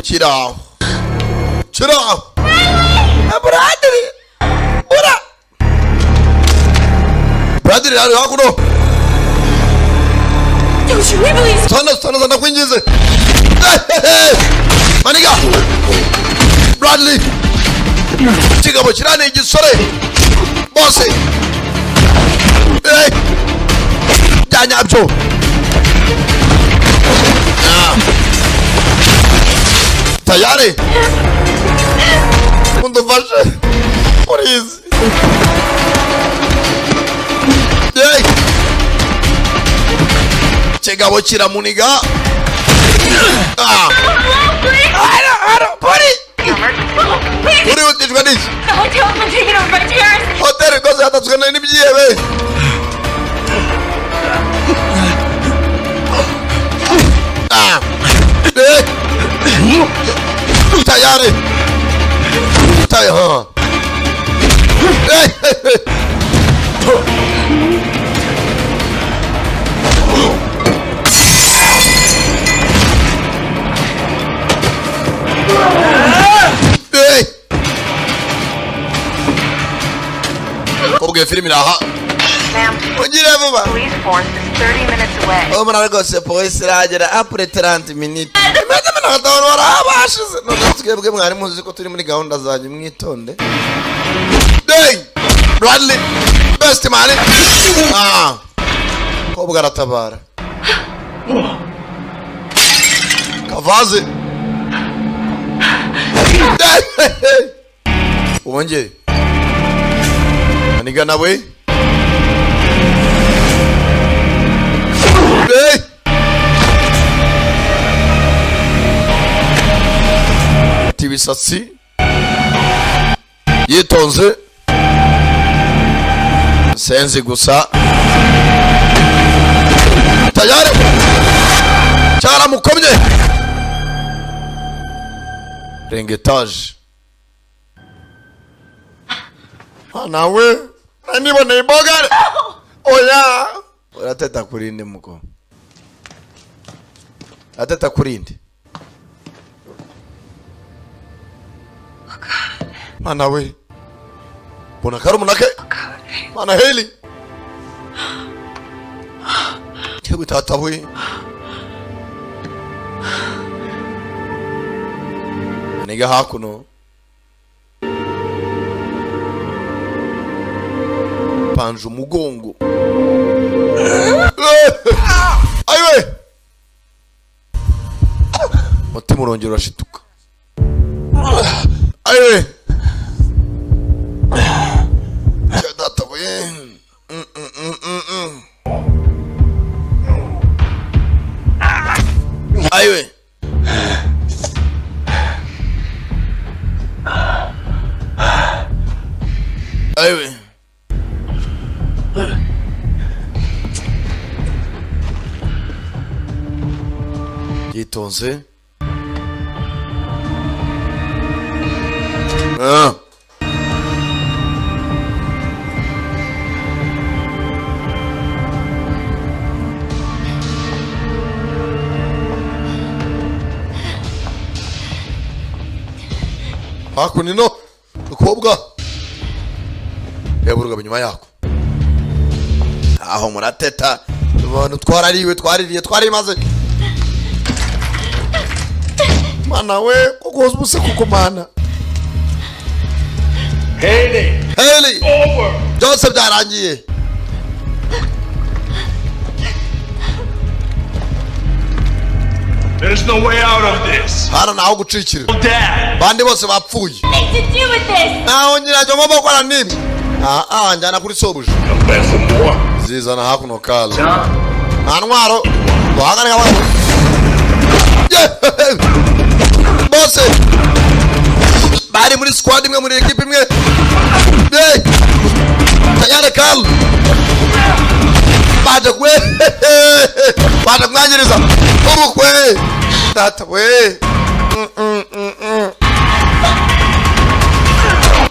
Speaker 1: Kiraho. Kiraho. Bradley! Ura! Bradley ari hakuno. Sana sana sana kwinjize. Maniga. Bradley. Kigabo kirane igisore. Bose. Hey. Byanyabyo. Tayari. Mundufashe. Please. Hey. Kigabo kiramuniga. Ah. Pori. Urihutishwa n'iki?
Speaker 9: The hotel's been taken over by terrorists.
Speaker 1: Hoteli rwose yatatswe n'ibyihebe. Ah. Eh. Tayari. Tayari. Eh. Hey! Kobwa filimi iraha. Ugire vuba.
Speaker 18: Police force is 30 minutes away.
Speaker 3: Omara rwose polisi irahagera apure 30 minutes. Iminota 50 barabashize. None twebwe mwari muzi ko turi muri gahunda zanyu, mwitonde.
Speaker 1: Hey! Bradley! Best man! Ah! Kobwa aratabara. Kavaze. Wongeye. Maniga nawe. Hey! Tibisatsi. Yitonze. Senzi gusa. Tayari. Cyaramukomye. Renga etaje. Nawe niboneye imboga. Oya.
Speaker 3: Urateta kurinde muko. Ateta kurinde.
Speaker 1: Mana we. Bona karumuna ke. Mana heli. Yewe tata we. Niga hakuno. Panje umugongo. Ayiwe. Mutima urongera urashituka. Ayiwe. Data we. Ayiwe. Ayiwe. Yitonze. Ah. Hakuno ino mukobwa reba urugabo inyuma yako aho murateta abantu twarariwe, twaririye, twarimaze. Mana we, koko ubuse kuko mana.
Speaker 13: Haley!
Speaker 1: Haley!
Speaker 13: Over!
Speaker 1: Byose byarangiye.
Speaker 13: There's no way out of this.
Speaker 1: Hano naho gucikira.
Speaker 13: Dad!
Speaker 1: Bandi bose bapfuye.
Speaker 9: Nothing to do with this.
Speaker 1: Naho nyiracyo ngomba gukora nibi. Ah ah, njyana kuri sobuja.
Speaker 13: Come back for more.
Speaker 1: Zizana hakuno kala. Nta ntwaro. Duhagarike abantu. Yeah! Bose bari muri squad imwe, muri equipe imwe. Hey! Tayari kala. Baje kwe. Baje kumwangiriza. Ubukwe. Data we.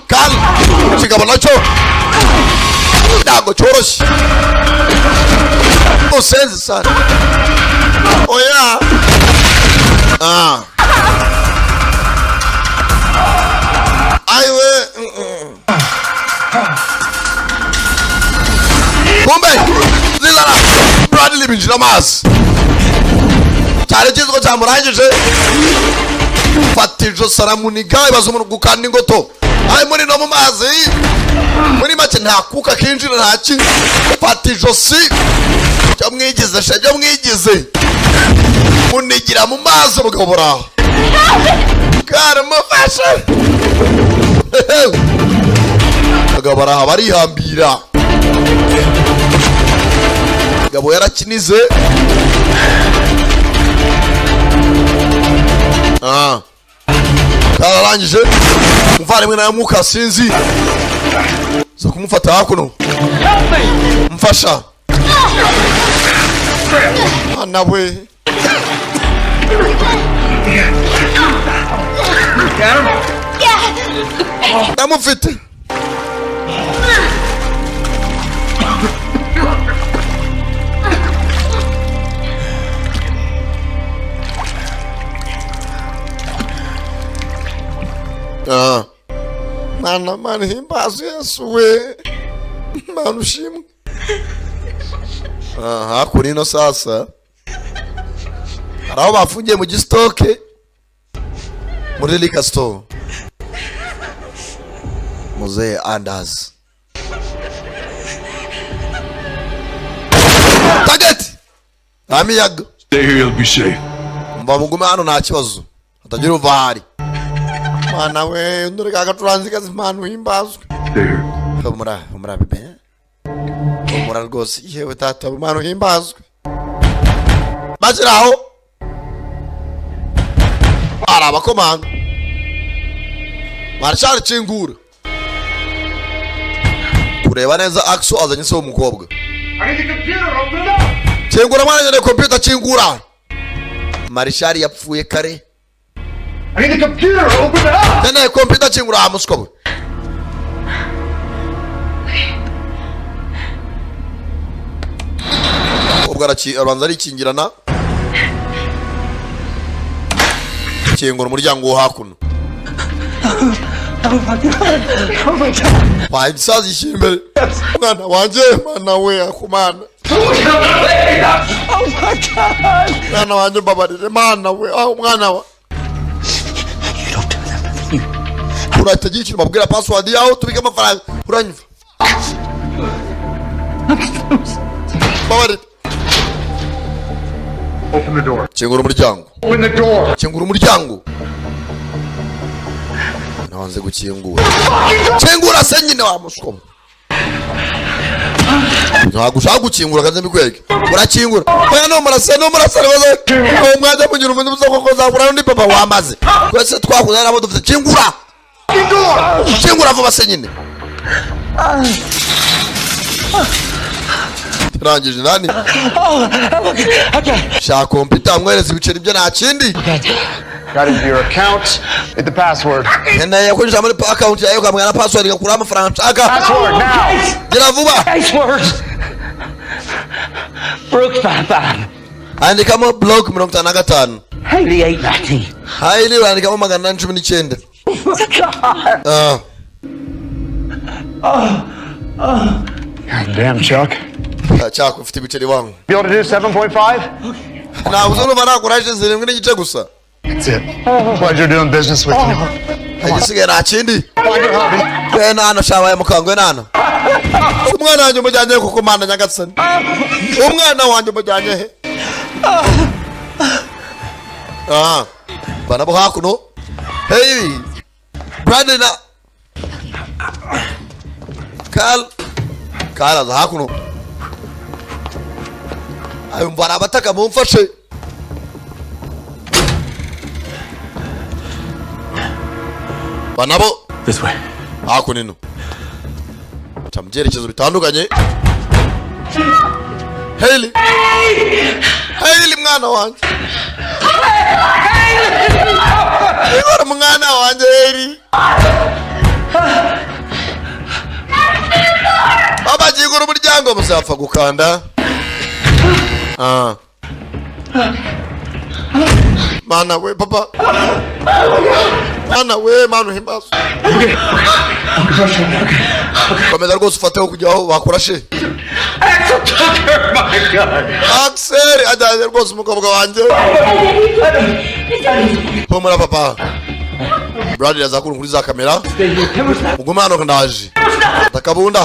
Speaker 1: Kala. Ikigabo nacyo ntabwo cyoroshye. Usenze sana. Oya. Ah. Ayiwe. Kumbe zizana Bradley binjira amazi. Cyari kiziko cyamurangije. Fata ijosi aramuniga, ibaza umuntu gukanda ingoto. Ari muri no mu mazi. Muri make nta kuka kinjira, nta ki. Fata ijosi. Cyo mwigize sha, cyo mwigize. Munigira mu mazi mugabo buraho. Karamufashe. Abagabo baraha barihambira. Gabo yarakinize. Ah. Kararangije. Umuvandimwe nawe mwuka sinzi. Zo kumufata hakuno. Mfasha. Ana we. Ndamufite. Ah. Mana, mana, himbazo Yesu we. Mana ushimwe. Ah, hakuno ino sasa. Hari aho bafungiye mu gistoke muri liquor store. Muzehe Anders. Target! Amiyaga.
Speaker 13: Stay here, you'll be safe.
Speaker 1: Mva mugume hano nta kibazo. Hatagira uva ahari. Mana we, ndore kagaturanzika zimana uhimbazwe.
Speaker 13: Stay here.
Speaker 1: Humura, humura bebe. Humura rwose, yewe tata, Imana uhimbazwe. Bakiri aho. Hari abakomanga. Marshal kingura. Kureba neza Axel azanye se w'umukobwa.
Speaker 13: I need the computer, open it up!
Speaker 1: Kingura mwana, nyene computer kingura. Marshal yapfuye kare.
Speaker 13: I need the computer, open it up!
Speaker 1: Nene computer kingura amuswa we. Ubwo arabanza arikingirana. Kingura umuryango wo hakuno.
Speaker 7: Oh my God.
Speaker 1: Waye imisazi ishyira imbere. Mwana wanjye, mwana we akumana.
Speaker 7: Oh my God.
Speaker 1: Mwana wanjye mbabarire, mwana we, aho mwana wa. Uratagira ikintu babwira password yaho tubike amafaranga. Uranyumva? Mbabarire.
Speaker 13: Open the door.
Speaker 1: Kingura umuryango.
Speaker 13: Open the door.
Speaker 1: Kingura umuryango. Nawanze gukingura. Kingura se nyine wa muswa. Ntabwo ushaka gukingura kandi mbikwereke. Urakingura. Oya no murasa, no murasa rwose. Uwo mwajya mugira umuntu uza koko zakura undi papa wamaze. Twese twakuze nabo dufite kingura. Kingura vuba se nyine. Rangije nani? Shaka kompiyuta amwereza ibiceri bye, nta kindi.
Speaker 12: Got into your account. Hit the password.
Speaker 1: Nkeneye kwinjira muri account yawe ukamwira password, igakuraho amafaranga nshaka.
Speaker 12: Password now.
Speaker 1: Gira vuba.
Speaker 19: Passwords. Brooks 55.
Speaker 1: Andikamo block 55.
Speaker 19: Haley 819.
Speaker 1: Haile urandikamo 819. Ah.
Speaker 12: God damn, Chuck.
Speaker 1: Ah, Chuck ufite ibiceri wangu.
Speaker 12: Be able to do 7.5?
Speaker 1: Ntabwo uzumva nakuraje 7.5 gusa.
Speaker 12: That's it. Pleasure doing business with you.
Speaker 1: Igisigaye nta kindi. Ngwino hano shabaye mukanga, ngwino hano. Umwana wanjye umujyanye he kuko Mana nyagasani? Umwana wanjye umujyanye he? Ah. Bana bo hakuno. Hey. Bradley na Carl. Carl aza hakuno. Ayumva arabataka, mumfashe. Banabo.
Speaker 11: This way.
Speaker 1: Hakuno ino. Ca mu byerekezo bitandukanye. Hailey. Hailey mwana wanjye. Igora mwana wanjye Hailey. Baba kingura umuryango, muzapfa gukanda. Ah. Mana we papa. Mana we, mana uhimbaza. Komeza rwose ufateho kujya aho bakurashe. Axel ajyanye rwose umukobwa wanjye. Humura papa. Bradley azakura kuri za kamera. Mugume hano ndaje. Takabunda.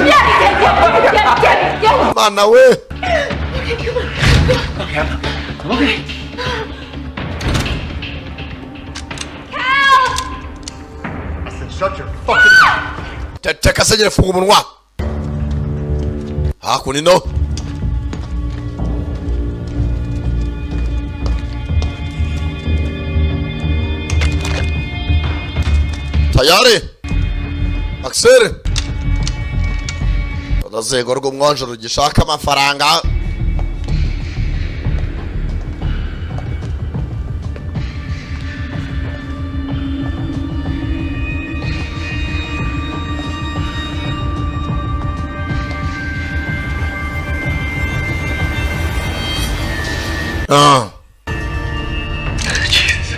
Speaker 1: Mana we.
Speaker 19: Okay.
Speaker 13: I said, shut your fucking
Speaker 1: Teka segere, funga umunwa. Hakuno ino. Tayari. Axel. Urwego rw'umwonjo rugishaka amafaranga. Ah.
Speaker 11: Jesus.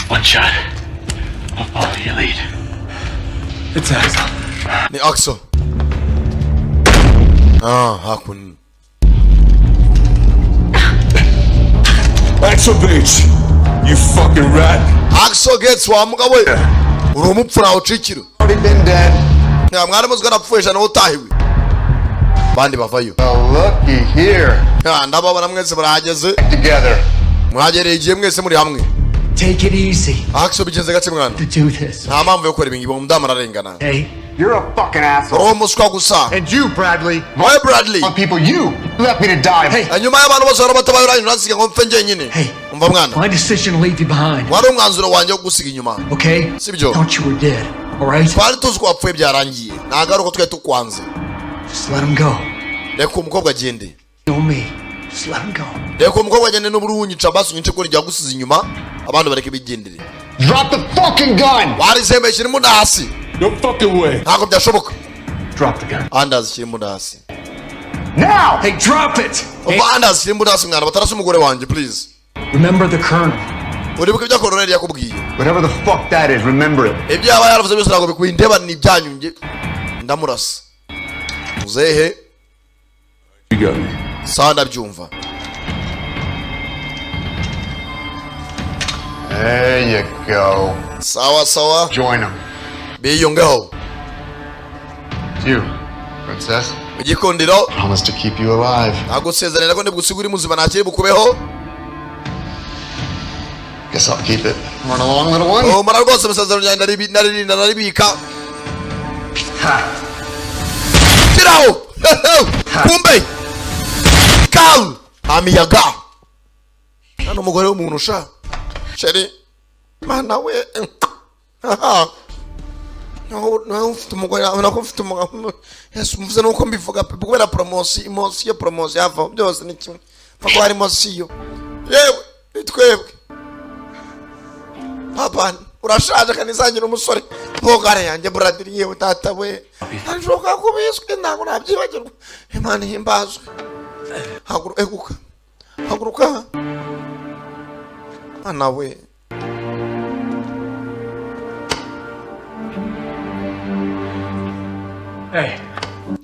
Speaker 11: One shot. I'll follow your lead. It's Axel.
Speaker 1: Ni Axel. Ah, hakuno.
Speaker 6: Axel Bates, you fucking rat.
Speaker 1: Axel Gates wa mugabo we. Uri umupfu nawe ucikira.
Speaker 12: Already been dead.
Speaker 1: Nta mwari muzwi arapfuye jana utahiwe. Bandi bavayo.
Speaker 12: Looky here.
Speaker 1: Ah, ndababona mwese murahageze.
Speaker 12: Together.
Speaker 1: Mwagereye igihe mwese muri hamwe.
Speaker 7: Take it easy.
Speaker 1: Axel bigenze gake mwana.
Speaker 7: To do this.
Speaker 1: Nta mpamvu yo gukora ibi ngibi, umudamu ararengana.
Speaker 7: Hey.
Speaker 12: You're a fucking asshole.
Speaker 1: Uri umuswa gusa.
Speaker 12: And you, Bradley.
Speaker 1: Wowe Bradley.
Speaker 12: On people you left me to die.
Speaker 7: Hey.
Speaker 1: Nyuma y'abantu bose barabatabaye urangije uransiga ngo mpfe njyenyine. Umva mwana.
Speaker 7: My decision to leave you behind.
Speaker 1: Wari umwanzuro wanjye wo gusiga inyuma.
Speaker 7: Okay?
Speaker 1: Sibyo.
Speaker 7: Thought you were dead. All right?
Speaker 1: Twari tuzi ko wapfuye byarangiye. Ntabwo ari uko twari tukwanze.
Speaker 7: Just let him go.
Speaker 1: Reka umukobwa agende.
Speaker 7: You know me. Just let him go.
Speaker 1: Reka umukobwa agende, n'uburi wunyica basi unyice ko njya gusiza inyuma, abandi bareke bigendere.
Speaker 12: Drop the fucking gun.
Speaker 1: Warizembe, shyira imbunda hasi.
Speaker 6: No fucking way.
Speaker 1: Ntabwo byashoboka.
Speaker 7: Drop the gun.
Speaker 1: Anders, shyira imbunda hasi.
Speaker 12: Now.
Speaker 7: Hey, drop it.
Speaker 1: Umva Anders, shyira imbunda hasi mwana, batarasa umugore wanjye, please.
Speaker 7: Remember the colonel.
Speaker 1: Uribuka ibyo koroneli yakubwiye.
Speaker 12: Whatever the fuck that is, remember it.
Speaker 1: Ibyo yaba yaravuze byose ntabwo bikwiye, ndeba ni ibyanyu njye. Ndamurasa. Muzehe.
Speaker 6: You got me.
Speaker 1: Sawa ndabyumva.
Speaker 12: There you go.
Speaker 1: Sawa sawa.
Speaker 12: Join them.
Speaker 1: Biyungeho.
Speaker 12: You, princess.
Speaker 1: Igikundiro.
Speaker 12: Promise to keep you alive.
Speaker 1: Nagusezerera ko ndigusiga uri muzima, nta kiri bukubeho.
Speaker 12: Guess I'll keep it. Run along, little one.
Speaker 1: Oh, mara rwose amasezerano yanjye naririnda naribika. Kiraho. Kumbe. Kal. Amiyaga. Hano umugore w'umuntu sha. Chérie. Mana we. Nawe ufite umugore, nako ufite umugabo. Yesu, mvuze nuko mbivuga pe, kubera promotion, emotion, promotion yava byose ni kimwe, pfa ko harimo siyo. Yewe, ni twebwe. Papa, urashaje kandi nsangira umusore bogare yanjye buradiri. Yewe tata we, ntashoboka kubiswe, ntabwo nabyibagirwa. Imana ihimbazwe. Haguruka, eguka, haguruka mwana we.
Speaker 11: Hey.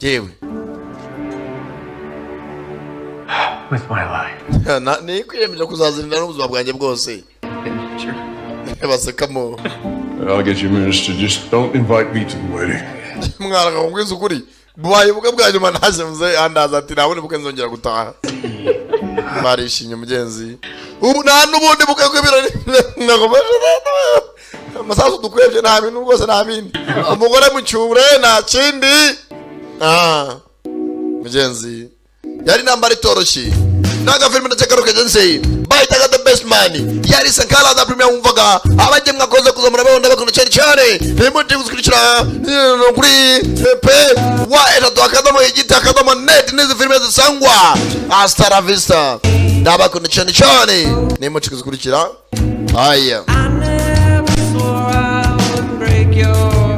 Speaker 1: Yewe.
Speaker 11: With my life.
Speaker 1: Nikwiyemeje kuzazirinda n'ubuzima bwanjye bwose. Basekamo.
Speaker 6: I'll get you minister. Just don't invite me to the wedding.
Speaker 1: Mwana, nkubwiza ukuri, bubaye ubukwe bwa nyuma naje. Muze andaza ati nta bundi bukwe nzongera gutaha. Barishimye mugenzi. Ubu nta n'ubundi bukwe bw'ibirori nakomeje. Amasasu dukwebye, nta bintu rwose, nta bindi. Umugore mucyure, nta kindi. Ah, mugenzi, yari intambara itoroshye n'agafilime ndetse kagenzi bahitaga The Best Man. Yari Sankara da Premier. Wumvaga abajye mwakoze kuzamura babona bakunda cyane cyane. Nimuti gukurikira kuri p wa eshatu akadomo igiti akadomo net n'izi filime zisangwa. Hasta la vista, ndabakunda cyane cyane. Nimuti kuzikurikira aya.
Speaker 2: Break your